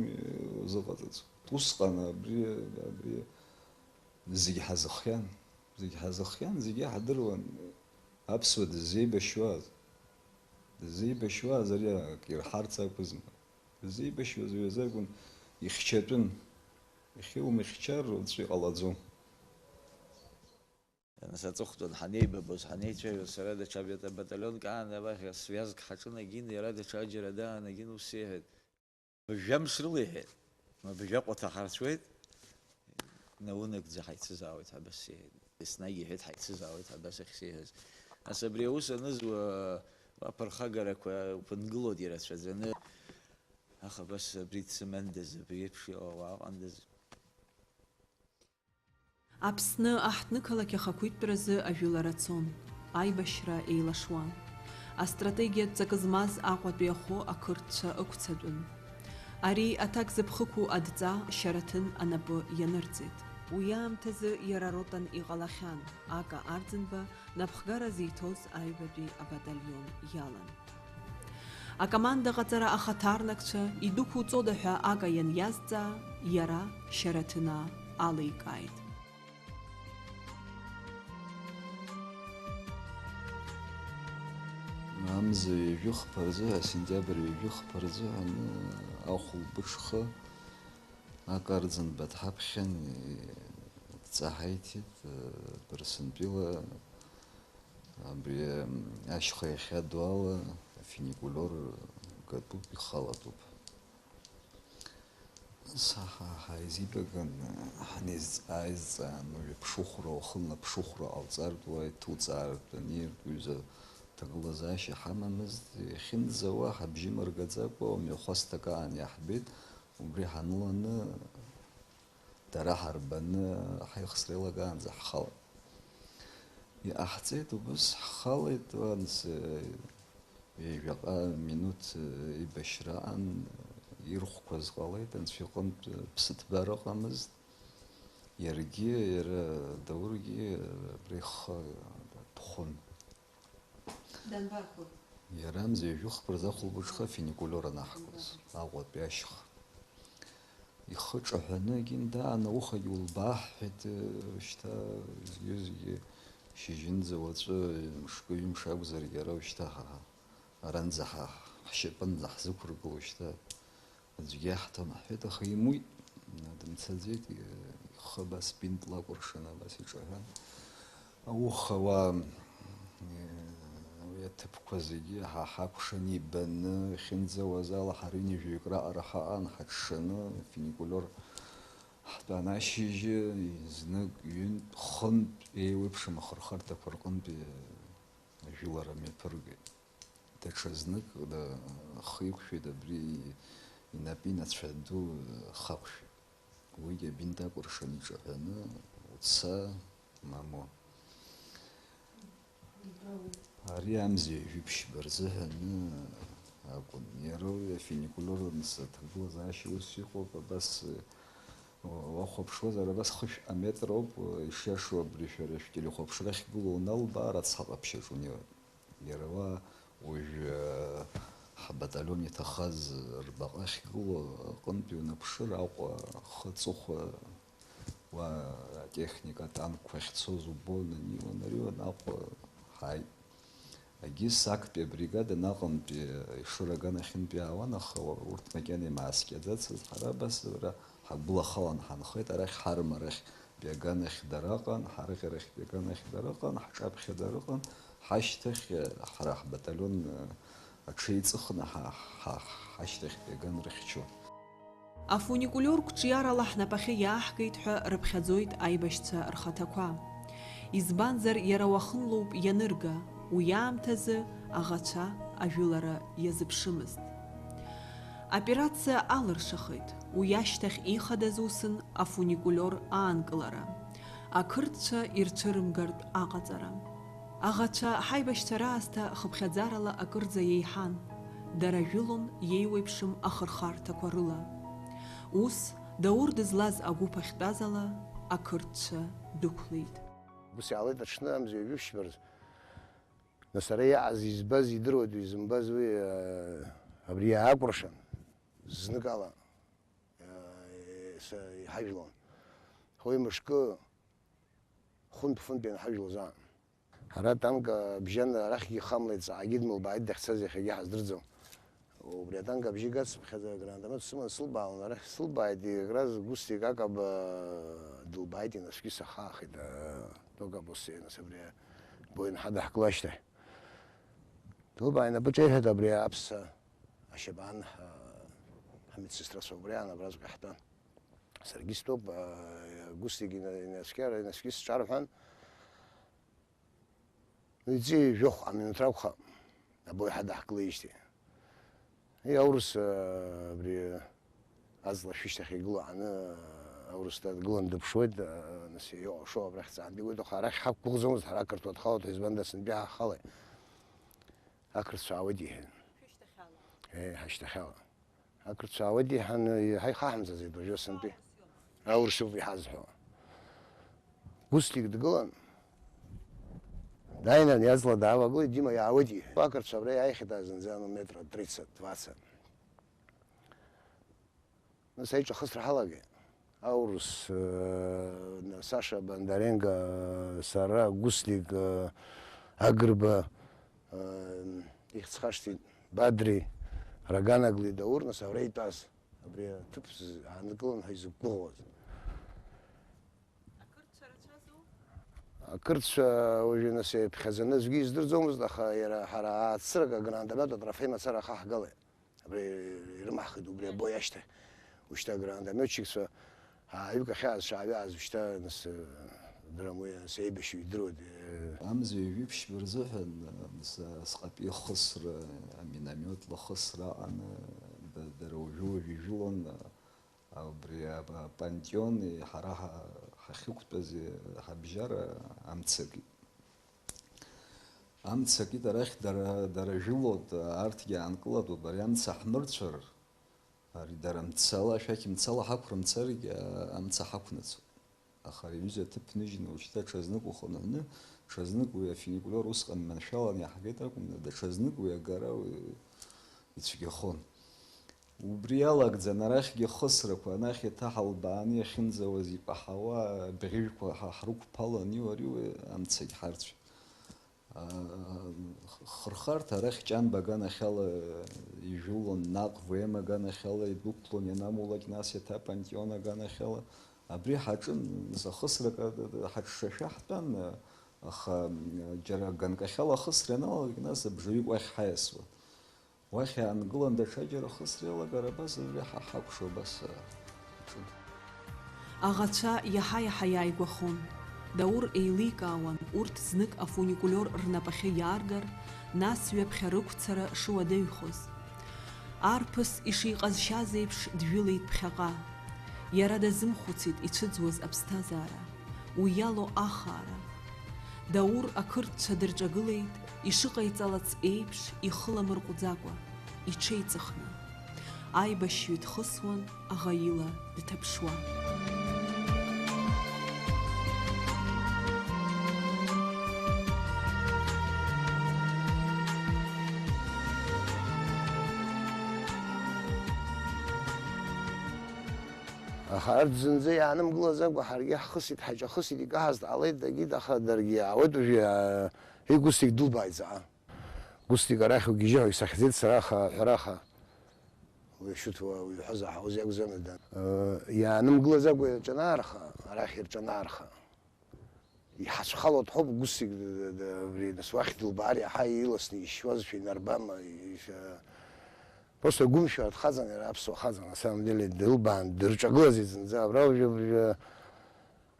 узыҟаҵаӡом. Усҟан абри, абри зегь ҳазыхиан, зегь ҳазыхиан, зегьы ҳдыруан аԥсуа дыззеибашьуаз, дыззеибашьуаз ари акы ирҳарц акәызма? Дыззеибашьуаз уи азы акәын, ихьчатәын. Иахьа иумыхьчар уаҵәы иҟалаӡом. Нас аҵыхәтәан ҳанеибабоз, ҳанеицәажәоз, сара даҽа бата-, баталионк аан абахь свиазк ҳаҿын агьин, иара даҽаџьара даан агьин ус иҳәеит. Бжамш рыла иҳәеит. Бжаҟәа ҭаҳарцәуеит, наунагӡа ҳаицызаауеит ҳәа абас иҳәеит. Еснагь иҳәеит ҳаицызаауеит ҳәа абас ахьсеиҳәаз. Нас абри аус аныз уа-, уаԥырхагарақәа уԥынгылоит ирацәаӡаны. Аха абас абри дсымандаз, абри еиԥш иҟоу ауаа ыҟандаз. Аԥсны аҳҭнықалақь ахақәиҭтәразы ажәылара цон, аибашьра еилашуан. Астратегиатә ҵакы змаз Аҟәатәи ахәы ақырҭцәа ықәцатәын. Ари аҭак зыԥхықәу адҵа Шьараҭын анапы ианырҵеит. Уи аамҭазы иара ротан иҟалахьан, Ака Арӡынба напхгара зиҭоз аҩбатәи абаталион иалан. Акомандаҟаҵара ахаҭарнакцәа идәықәуҵода ҳәа Ака ианиазҵаа, иара Шьараҭынаа аликааит. Амза ҩажәи хԥа рзыҳәа, асентиабр ҩажәи хԥа рзыҳәа, аны ахәылбыҽха Ака Арӡынба дҳаԥхьан, идҵа ҳаиҭеит, Барсынтәыла, абри ашьха иахьадоу ала афуникулиор гатәуп, ихалатәуп. Нас ҳа-, ҳа-, ҳаизибаган, ҳанеизҵаа-, ааизҵаан, уажәы ԥшыхәра, уахынла ԥшыхәра ҟалҵартә, уа иҭуҵаартә аниартә, уҩыза ҭагылазаашьа ҳамамызт, иахьынӡауа ҳабжьы мыргаӡакәа, мҩахәасҭак аан иаҳбеит, убри ҳаныланы, дара ҳарбаны, ҳаихсра еилагаанӡа ҳхалан. Иҟаҳҵеит убыс, ҳхалеит, уанӡа ҩажәаҟа минуҭ еибашьраан, ирхәқәаз ҟалеит, анцәа иҟынтә ԥсыҭбара ыҟамызт. Иаргьы, иара Даургьы абра ихы ԥхон. Данбархәы? Иара амза ҩажәи хԥа рзы ахәылбыҽха фуникулиор анаҳкуаз, Аҟәатәи ашьха. Ихы ҿаҳәаны егьин даан, аухагьы улбааҳҳәеит, шьҭа зегьы-зегьы шьыжьынӡа уаҵәы мшкы-ҩымш акәзаргьы ара ушьҭа ҳа, аранӡа ҳа, ҳшьапынӡа ҳзықәыргыло шьҭа аӡәгьы иаҳҭом ҳҳәеит, аха имуит, дымцаӡеит, ихы абас бинтла акәыршаны абас иҿаҳәан. Ауха уа, уи аҭыԥқәа зегьы ҳа ҳакәшан ибаны, иахьынӡауаз ала ҳара ҩынҩажәаҩык раҟара ҳаҟан, ҳаҽшаны, фуникулиор ҳтәан ашьыжьы, знык, ҩынтә, хынтә еиуеиԥшым ахырхарҭақәа рҟынтәи ажәылара мҩаԥыргеит. Даҽа знык, да, ахы иқәшәеит, абри инапы инацәа ду ахы ақәшәеит. Уигьы абинт акәыршан иҿаҳәаны, уца, мамоу. Ари амза ҩажәи ԥшьба рзыҳәаны акәын. Иара уи афуникулиор аныс аҭагылазаашьа ус иҟоуп, абас, уа-, уахәаԥшуазар, абас хышә аметр ауп, ишиашоу абри шәара шәтелехәаԥшра ахьгылоу уналбаар, ацҳа ҟаԥшьаҿ унеиуеит. Иара уа уажәы ҳбаталион иҭахаз рбаҟа ахьгылоу аҟынтәи унаԥшыр, Аҟәа ахы аҵыхәа уа атехника, атанкқәа ахьцоз убон, аниуан, ариуан, Аҟәа ҳааит. Егьыс актәи абригада наҟынтәи Ешыра аганахьынтәи аауан, аха урҭ макьана имааскьаӡацызт, ҳара абас ара ҳагәылахалан ҳанхеит, арахь ҳарма рахь Биаганахь дара ыҟан, ҳарӷьарахь Биаганахь дара ыҟан, ҳҿаԥхьа дара ыҟан, ҳашьҭахь, ҳара ҳбаталион, аҽеиҵыхны ҳа, ҳа, ҳашьҭахь Биаган рыхьчон. Афуникулиор қәҿиарала ҳнапахьы иааҳгеит ҳәа рыԥхьаӡоит аибашьцәа рхаҭақәа. Избанзар, иара уахынлоуп ианырга, уи аамҭазы аӷацәа ажәылара иазыԥшымызт. Аоперациа алыршахеит, уи ашьҭахь ихадаз усын афуникулиор аанкылара, ақырҭцәа ирцәырымгартә аҟаҵара. Аӷацәа ҳаибашьцәа раасҭа хыԥхьаӡарала акырӡа еиҳан, дара жәылон иеиуеиԥшым ахырхарҭақәа рыла. Ус, Даур дызлаз агәыԥ ахьтәаз ала, ақырҭцәа дықәлеит. Ус иаалеит аҽны амза ҩажәи ԥшьба рзы. Нас ара иааз избаз идыруеит, изымбаз уи, э, абри иаакәыршан, зныкала, э, са иҳажәлон. Хәеи мышкы хәынтә-фынтә ианҳажәлоз аан. Ҳара атанк абжьан арахьгьы ихамлеит, ҵаагьы дмылбааит дахьцаз иахьагьы ҳаздырӡом. Убри атанк абжьы гацыԥхьаӡа гранатомет сыман сылбаалон, арахь сылбааит, икраз Гусик Акаба дылбааит, инаскьыс ахаахеит, э, только после, нас абри боин ҳадаҳкылашьҭахь. Дылбаа инапы ҿеиҳәеит абри аԥса ашьапан, ҳа-, ҳмедсестрацәа убри аан абраҵәҟьа ҳтәан. Саргьы стәоуп, а, Гусик ина-, инаскьар-, инаскьыс ҿарҳәан, ну, иҵегь жәохә аминуҭ ракәхап, абои ҳадаҳкылеижьҭеи. Уи аурыс, а, абри аҵла шәышьҭахь игылоу ҳаны, аурыс дадгылан дыԥшуеит, а, нас иҟашо абрахь дҵаантәигоит, аха арахь ҳақәгәыӷӡомызт, ҳара ақырҭуа дхалоит ҳәа, избанда сынтәа иҳаҳхалеит. Ақырҭцәа аауеит иҳәеит. Шәышьҭахьала? Е, ҳашьҭахьала. Ақырҭцәа аауеит иҳәан, иаҳа ихаҳамҵаӡеит уажәы сынтәи. Аурыс иоуп иҳазҳәо. Гәысҭик дгылан, дааины аӡла даавагылеит, Дима, иаауеит иҳәеит. Ақырҭцәа абра иааихьеит зынӡа, ну, метра тридцать, двадцать. Нас аиҿахысра ҳалагеит. Аурыс, э, Саша Бондаренко, сара, Гәысҭик, э, Агрба, э, ихьӡ хашҭит, Бадри, Раганагли Даур, нас абра итәаз, абри аҭыԥ з-, аанкылан ҳәа изықәгәыӷуаз. Ақырҭцәа рацәазу? Ақырҭцәа уажәы, нас, иаԥхьаӡаны аӡәгьы издырӡомызт, аха иара ҳара ааҵрак агранатомет атрофеи мацара ахаҳгалеит. Абри ирымаҳхит убри абои ашьҭахь. Ушьҭа агранатометчикцәа ааҩык ахьааз, шааҩы ааз, ушьҭа, нас, дырам уи, нас, еибашьҩы идыруеит. Амза ҩажәи ԥшьба рзыҳәан, нас, асҟатәи ахысра, аминометла ахысра аҟаны, да-, дара уажәы-уажәы ижәылон, убри а-, апантеон, ҳара ҳа-, ҳахьықәтәаз ҳабжьара амцагьы. Амца акит арахь дара, дара жәылоит, арҭгьы аанкылатәуп, ари амца ҳмырцәар, ари дара мцала, ашәақь мцала ҳақәрымцаргьы, амца ҳақәнаҵоит. Аха ари аҩыза аҭыԥ ныжьны, уажәшьҭа ҽазнык ухынҳәны, ҽазнык уи афуникулиор усҟан маншәалан иаҳгеит акәым, даҽазнык уи агара уи ицәгьахон. Убри иалагӡан арахьгьы ахысрақәа, анахь иаҭаҳалбааны иахьынӡауаз ипаҳауа абӷьыжәқәа ҳа ҳрықәԥалан иуариуа амцагь ҳарцәеит. Аа, х-, хырхарҭа арахь Ҷанба аганахьала ижәылон, наҟ Вем аганахьала идәықәлон, ианамулак нас иаҭа Пантеон аганахьала. Абри ҳаҿын, нас ахысрак, а, ҳаҽшашәа ҳтәан, аха, м, џьара ганкахьала ахысра ианалалак, нас абжаҩык уахь ҳаиасуан. Уахь аангылан, даҽаџьара ахысра иалагар, абас абри ҳа ҳакәшо, абас, а, аҿын. Аӷацәа иаҳа-иаҳа иааигәахон. Даур еиликаауан урҭ знык афуникулиор рнапахьы иааргар, нас ҩаԥхьа рықәцара шуадаҩхоз. Арԥыс ишиҟазшьаз еиԥш джәылеит ԥхьаҟа. Иара дазымхәыцит ицәыӡуаз аԥсҭазаара, уи иалоу ахаара. Даур ақырҭцәа дырҿагылеит, ишыҟаиҵалац еиԥш, ихы ламырҟәӡакәа, иҽеиҵыхны. Аибашьҩы дхысуан, аӷа ила дҭаԥшуа. Аха арҭ зынӡа иаанымгылаӡакәа ҳаргьы ҳхысит, ҳаиҿахысит, икаҳаз дҟалеит, дагьит, аха даргьы иаауеит уажәы, а, Гәсҭик дылбааит заҟа. Гәсҭик арахь угьежьы ҳәа исахьӡеит сара, аха аҳәараха уи шьҭуа уи ҳәа заҳауаз иакәӡамызт. Э, иаанымгылаӡакәа ирҿанаарха, арахь ирҿанаарха. Иҳацәхало дҳәоуп, Гәсҭик, д-, д-, д-, абри, нас, уахь дылбаар, иаҳа иласны ишьуазшәа инарбама, ишьа-, просто гәымшәа дхаҵан, иара аԥсуа хаҵан, на самом деле, дылбаан, дырҿагылазеит зынӡа, абра уажәы, уажәы,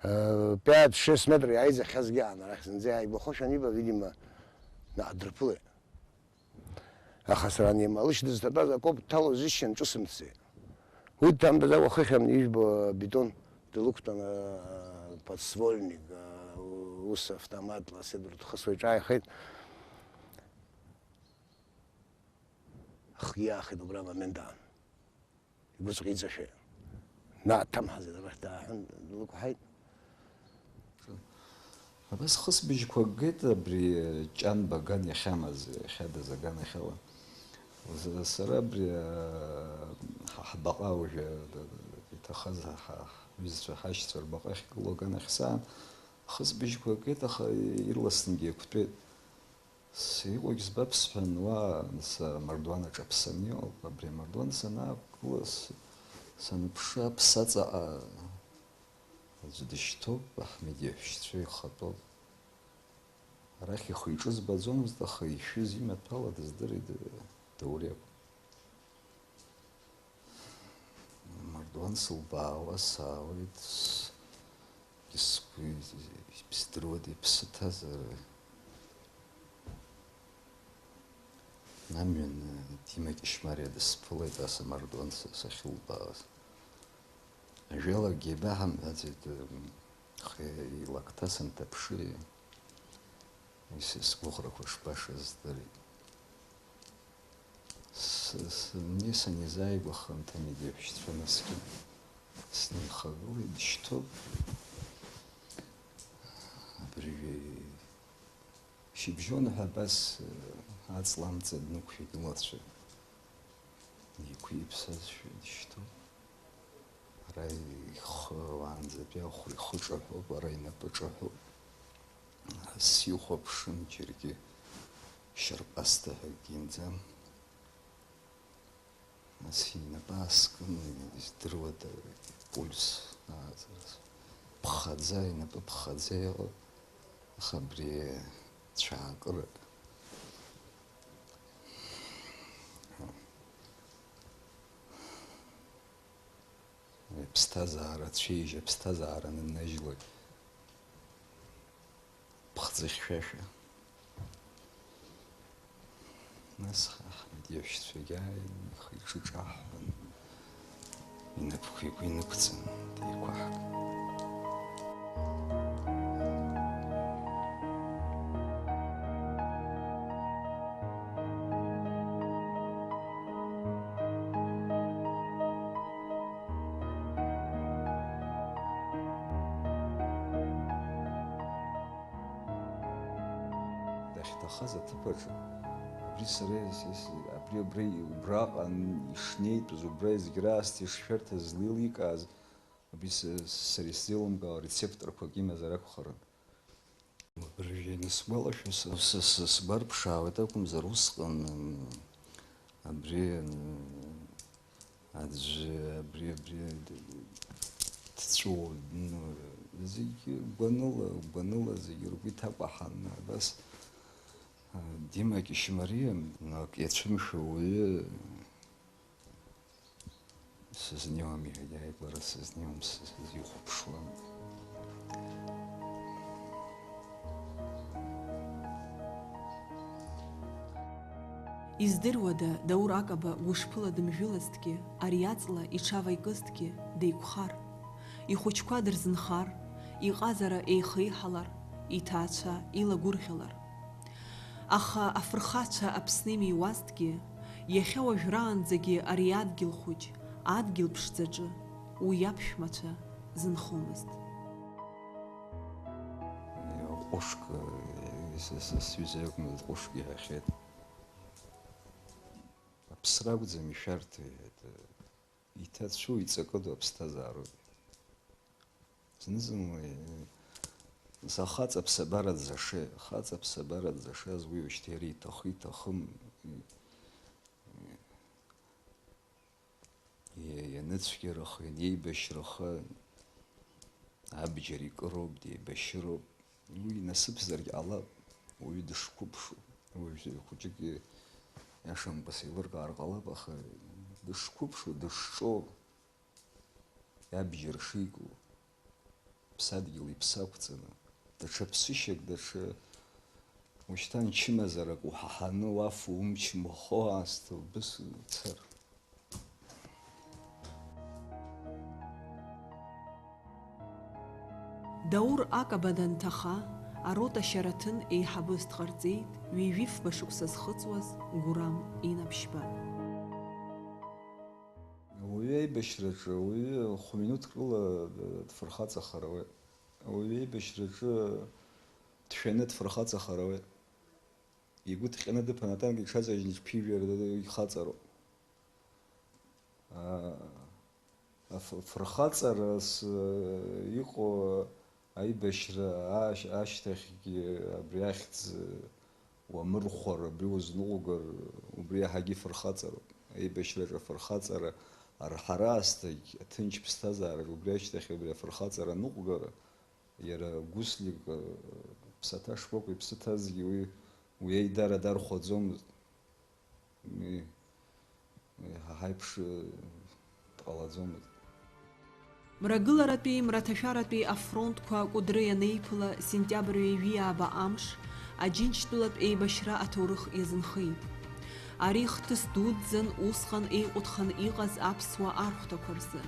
э, пять-шесть метр иааиӡахьазгьы аан, арахь зынӡа иааигәахошәа аниба, видимо, наҟ дрыԥылеит. Аха сара ани Малыш дызҭатәаз акоуп дҭалозишь, ҿысымҭӡеит. Уи дҭамдаӡакәа хыхь амни ижәбо абетон дылықәтәан, а, подствольник, а, ус автоматла асеидра дхысуа иҿааихеит. Ахгьы иаахеит убра амомент аан. Игәыҵәҟьа иҵашәа. Наҟ дҭамҳаӡеит, арахь дааҳәын, длықәҳаит. Абас хысбыжьқәа геит абри Ҷанба аган иахьамаз, иахьадаз аганахьала. З-, сара абри, а, ҳа-, ҳбаҟа уажәы, д-, д-, иҭахаз ҳа-, ҳҩызцәа, ҳашьцәа рбаҟа ахьгылоу аганахь саан, хысбыжьқәа геит, аха ирласнгьы еиқәтәеит. Сиҟоугь збап сҳәан, уа, са амардуан аҿаԥсаны иҟоуп. Абри амардуан санаақәгыла, с-, саныԥшы, аԥсаҵаҟа аӡә дышьҭоуп, Аҳмед иаҳәшьцәа ихатәоуп. Арахь ихы-иҿы збаӡомызт, аха ишәыз имаҭәала дыздырит, Даур иакәын. Амардуан сылбаауа саауеит, с-, сгәы ибздыруада иԥсы ҭазар. Амҩан Дима Кьышьмариа дысԥылеит ас амардуан са сахьылбаауаз. Ажәалагьы еибаҳамҳәаӡеит, м, аха илакҭа санҭаԥшы, Уи са сгәыӷрақәа шбашаз здырит. С-, с-, мне санизааигәаха, Анҭамиди иаҳәшьцәа наскьеит. Снеихагылеит, дышьҭоуп. Абыржәы шьыбжьон ҳәа абас, э, аҵла амҵа днықәшәеит илацәа. Еиқәиԥсазшәа дышьҭоуп. Ара ихы уаанӡатәи ахә ихы ҿаҳәоуп, ара инапы ҿаҳәоуп. Сихәаԥшын, џьаргьы шьарпасҭа ҳәа акгьы имӡам. Нас инапы ааскын, издыруада, ипульс ааҵараз. Ԥхаӡа, инапы ԥхаӡа иҟоуп, аха абри цәаакыра. Аԥсҭазаара цәеижь, аԥсҭазаара нанажьлоит. Ԥхӡы хьшәашәа. Нас Аҳмед иаҳәшьцәагьы ааин, ихы-иҿы ҿаҳҳәан, инапқәа игәы инықәҵан, деиқәаҳгеит. Иҭахаз аҭыԥаҿы, абри сара ис-, ис-, абри абра, убраҟа ишнеитәыз, убра зегь раасҭа ишшәарҭаз злеиликааз, абри са, сара исзеилымкаауа рецепторқәак имазар акәхарын. Уажәы ианысгәалашәо, са, са, са, сгәарԥшаауеит акәымзар, усҟан, м, абри, м, аӡәы, абри, абри, д-, д-, дҵәуо, ну, зегьы гәаныла, гәаныла зегьы ргәы иҭакәаҳан, абас, а, Дима Кьышьмариа, ну, ак иацәымшәо уаҩы, Сызнеиуам, иҳәеит, иааигәара сызнеиуам, сыз-, сызихәаԥшуам. Издыруада, Даур Акаба гәышԥыла дымжәылазҭгьы, ари аҵла иҽаваикызҭгьы, деиқәхар, ихәыҷқәа дырзынхар, иҟазара еихеиҳалар, иҭаацәа илагәырӷьалар. Аха афырхацәа Аԥсны имиуазҭгьы, иахьа уажәраанӡагьы ари адгьыл хәыҷ, адгьыл ԥшӡаҿы уи аԥшәмацәа зынхомызт. Ҟәышк, с-, с-, сҩыза иакәмызт, ҟәышк иҳәахьеит. Аԥсра акәӡам ишәарҭоу, иҳәеит. Иҭацәу иҵакыду аԥсҭазаароуп. Зны-зынла, нас ахаҵа аԥсабара дзашеи, ахаҵа аԥсабара дзашаз уи уажәшьҭа иара иҭахы-иҭахым, и-, и-, ианыцәгьараха, ианеибашьраха, абџьар икыроуп, деибашьыроуп. Уи насыԥзаргь ҟалап, уаҩы дышқәыԥшу. Уажә хәыҷык иашамкәа сеилыркаар ҟалап, аха дышқәыԥшу, дышҿоу, иабџьар шику, ԥсадгьыл иԥсы ақәҵаны, даҽа ԥсышьак, даҽа, ушьҭан чымазарак уҳаҳаны, уаф умч мхо аасҭа убыс уцар. Даур Акаба данҭаха, арота Шьараҭын еиҳабыс дҟарҵеит ҩажәифба шықәса зхыҵуаз Гурам Инаԥшьба. Ауаҩы аибашьраҿы ауаҩы хә-минуҭк рыла дфырхаҵахар ауеит. Ауаҩы аибашьраҿы дшәаны дфырхаҵахар ауеит. Игәы ҭҟьаны дыԥан атанк иҽаҵажьны иҽԥижәар ихаҵароуп. Аа, аф-, афырхаҵарас, э, иҟоу аибашьра аш-, ашьҭахьгьы абри ахьӡ уамырхәар, абри узныҟәгар, убри иаҳагьы фырхаҵароуп. Аибашьраҿы афырхаҵара арҳара аасҭагь аҭынч ԥсҭазаараҿы убри ашьҭахь убри афырхаҵара аныҟәгара, Иара Гәыслик, э, ԥсаҭа шкәакәа иԥсы ҭазгьы уи, уи аидара дархәаӡомызт. Уи, уи ҳа ҳаиԥш, э, дҟалаӡомызт. Мрагыларатәи, мраҭашәаратәи афронтқәа Кәыдры ианеиԥыла, сентиабр ҩажәи ааба амш, Аџьынџьтәылатә еибашьра аҭоурых иазынхеит. Ари хҭыс дуӡӡан усҟан еиҟәыҭханы иҟаз аԥсуа архәҭақәа рзы.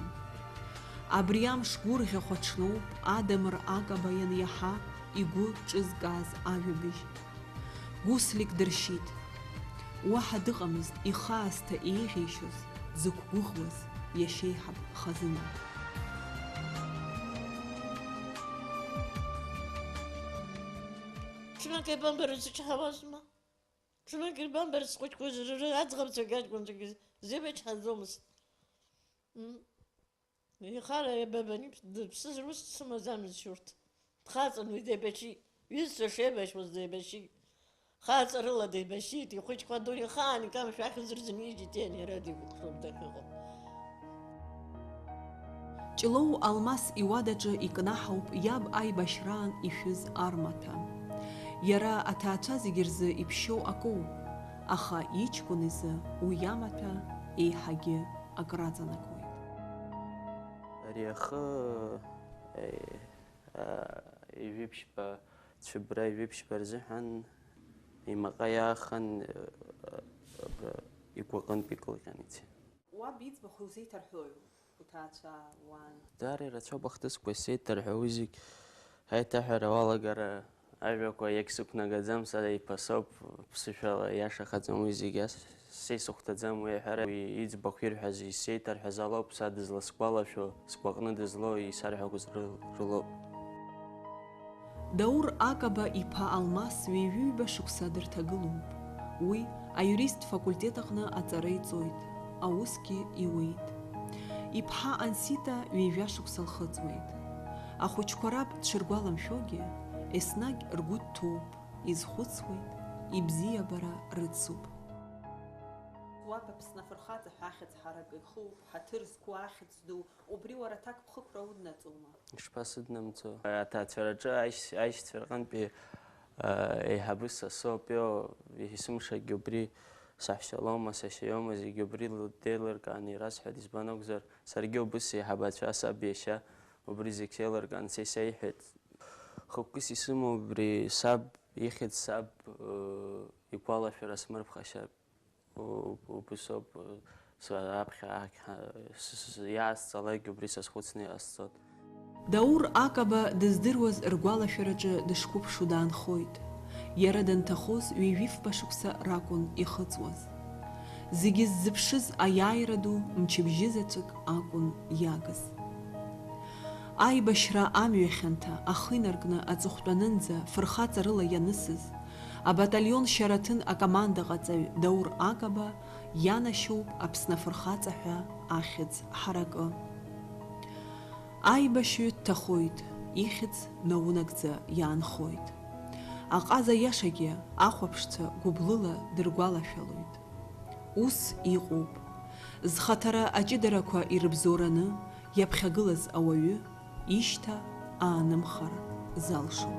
Абри амш гәырӷьахә аҽноуп Адамыр Акаба ианиаҳа игәы ҿызкааз ажәабжь. Гәыслик дыршьит. Уаҳа дыҟамызт ихы аасҭа еиӷьеишьоз, дзықәгәыӷуаз иашьеиҳаб хазына. Ҽнак еибамбарц ичҳауазма? Ҽнак ирбамбарц схәыҷқәа ры-, ры-, аӡӷабцәагьы аҷкәынцәагьы зеибачҳаӡомызт. М. Ихара иабабани, дыԥсызар ус дсымаӡамызт урҭ. Дхаҵан уи деибашьит. Иҩызцәа шеибашьуаз деибашьит. Хаҵарыла деибашьит, ихәыҷқәа ду ихаан икамшәа ахьӡырӡын ижьит, иара дигәыхшоуп дахьыҟоу. Ҷлоу Алмас иуадаҿы икнаҳауп иаб аибашьраан ишәыз армаҭәа. Иара аҭаацәа зегь рзы иԥшьоу акоуп, аха иҷкәын изы уи амаҭәа еиҳагьы акраҵанакуеит. Ари ахы, е, а, ижәиԥшьба цәыббра ижәиԥшьба рзыҳәан имаҟа иаахан, э, э, игәаҟынтә икылҟьан ицеит. Уаб иӡбахә иузеиҭарҳәои, уҭаацәа, уан? Даара ирацәоуп ахҭысқәа исеиҭарҳәо, уи зегь аиҭаҳәара уалагара ажәақәа иагьсықәнагаӡам, са иԥасоуп, ԥсышәала иашахаӡам уи зегь, ас-, са исыхәҭаӡам уи аҳәара, уи иӡбахә ирҳәаз исеиҭарҳәаз алоуп, са дызласгәалашәо, сгәаҟны дызлоу исарҳәақәаз ры-, рылоуп. Даур Акаба иԥа Алмас ҩажәи ҩба шықәса дырҭагылоуп. Уи аиуристтә факультет аҟны аҵара иҵоит, аусгьы иуеит. Иԥҳа Ансита ҩажәа шықәса лхыҵуеит. Ахәыҷқәа раб дшыргәаламшәогьы, еснагь ргәы дҭоуп, изхәыцуеит, ибзиабара рыцуп. Уаб Аԥсны афырхаҵа ҳәа ахьӡ ҳаракы ихоуп, ҳаҭыр зқәу ахьӡ ду, убри уара аҭакԥхықәра уднаҵома? Ишԥасыднамҵо? Аҭаацәараҿы аишь-, аишьцәа рҟынтәи, а, еиҳабыс асоуп, ио, исымшагьы убри, саҳәшьа лоума, сашьа иоума, зегьы убри деилыркааны ирасҳәоит, избан акәзар, саргьы убыс еиҳабацәа, саб иашьа, убри зегь сеилыркаан, са исеиҳәеит. Хықәкыс исымоу убри саб ихьӡ, саб, э, игәалашәара смырԥхашьар. У-, убыс ауп, с-, аԥхьа, ахьа-, с-, с-, иаасҵалакгьы убри сазхәыцны иҟасҵоит. Даур Акаба дыздыруаз ргәалашәараҿы дышқәыԥшу даанхоит. Иара данҭахоз ҩажәи фба шықәса ракәын ихыҵуаз. Зегьы ззыԥшыз аиааира ду мчыбжьы заҵәык акәын иагыз. Аибашьра амҩа хьанҭа ахы инаркны аҵыхәтәанынӡа фырхаҵарыла ианысыз, абаталион Шьараҭын акомандаҟаҵаҩ Даур Акаба ианашьоуп Аԥсны афырхаҵа ҳәа ахьӡ ҳаракы. Аибашьҩы дҭахоит, ихьӡ наунагӡа иаанхоит. Аҟаза иашагьы ахәаԥшцәа гәыблыла дыргәалашәалоит. Ус иҟоуп. Зхаҭара аҷыдарақәа ирыбзоураны иаԥхьагылаз ауаҩы ишьҭа аанымхар залшом.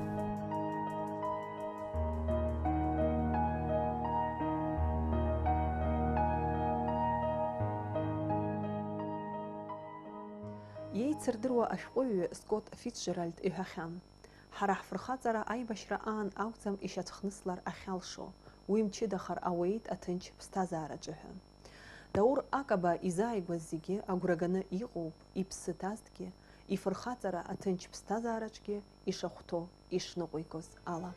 Иеицырдыруа ашәҟәыҩҩы Скотт Фицджеральд иҳәахьан. Ҳара ҳфырхаҵара аибашьра аан акәӡам ишьацәхныслар ахьалшо, уи мчыдахар ауеит аҭынч ԥсҭазаараҿы ҳәа. Даур Акаба изааигәаз зегьы агәра ганы иҟоуп, иԥсы ҭазҭгьы, ифырхаҵара аҭынч ԥсҭазаараҿгьы ишахәҭоу, ишныҟәигоз ала.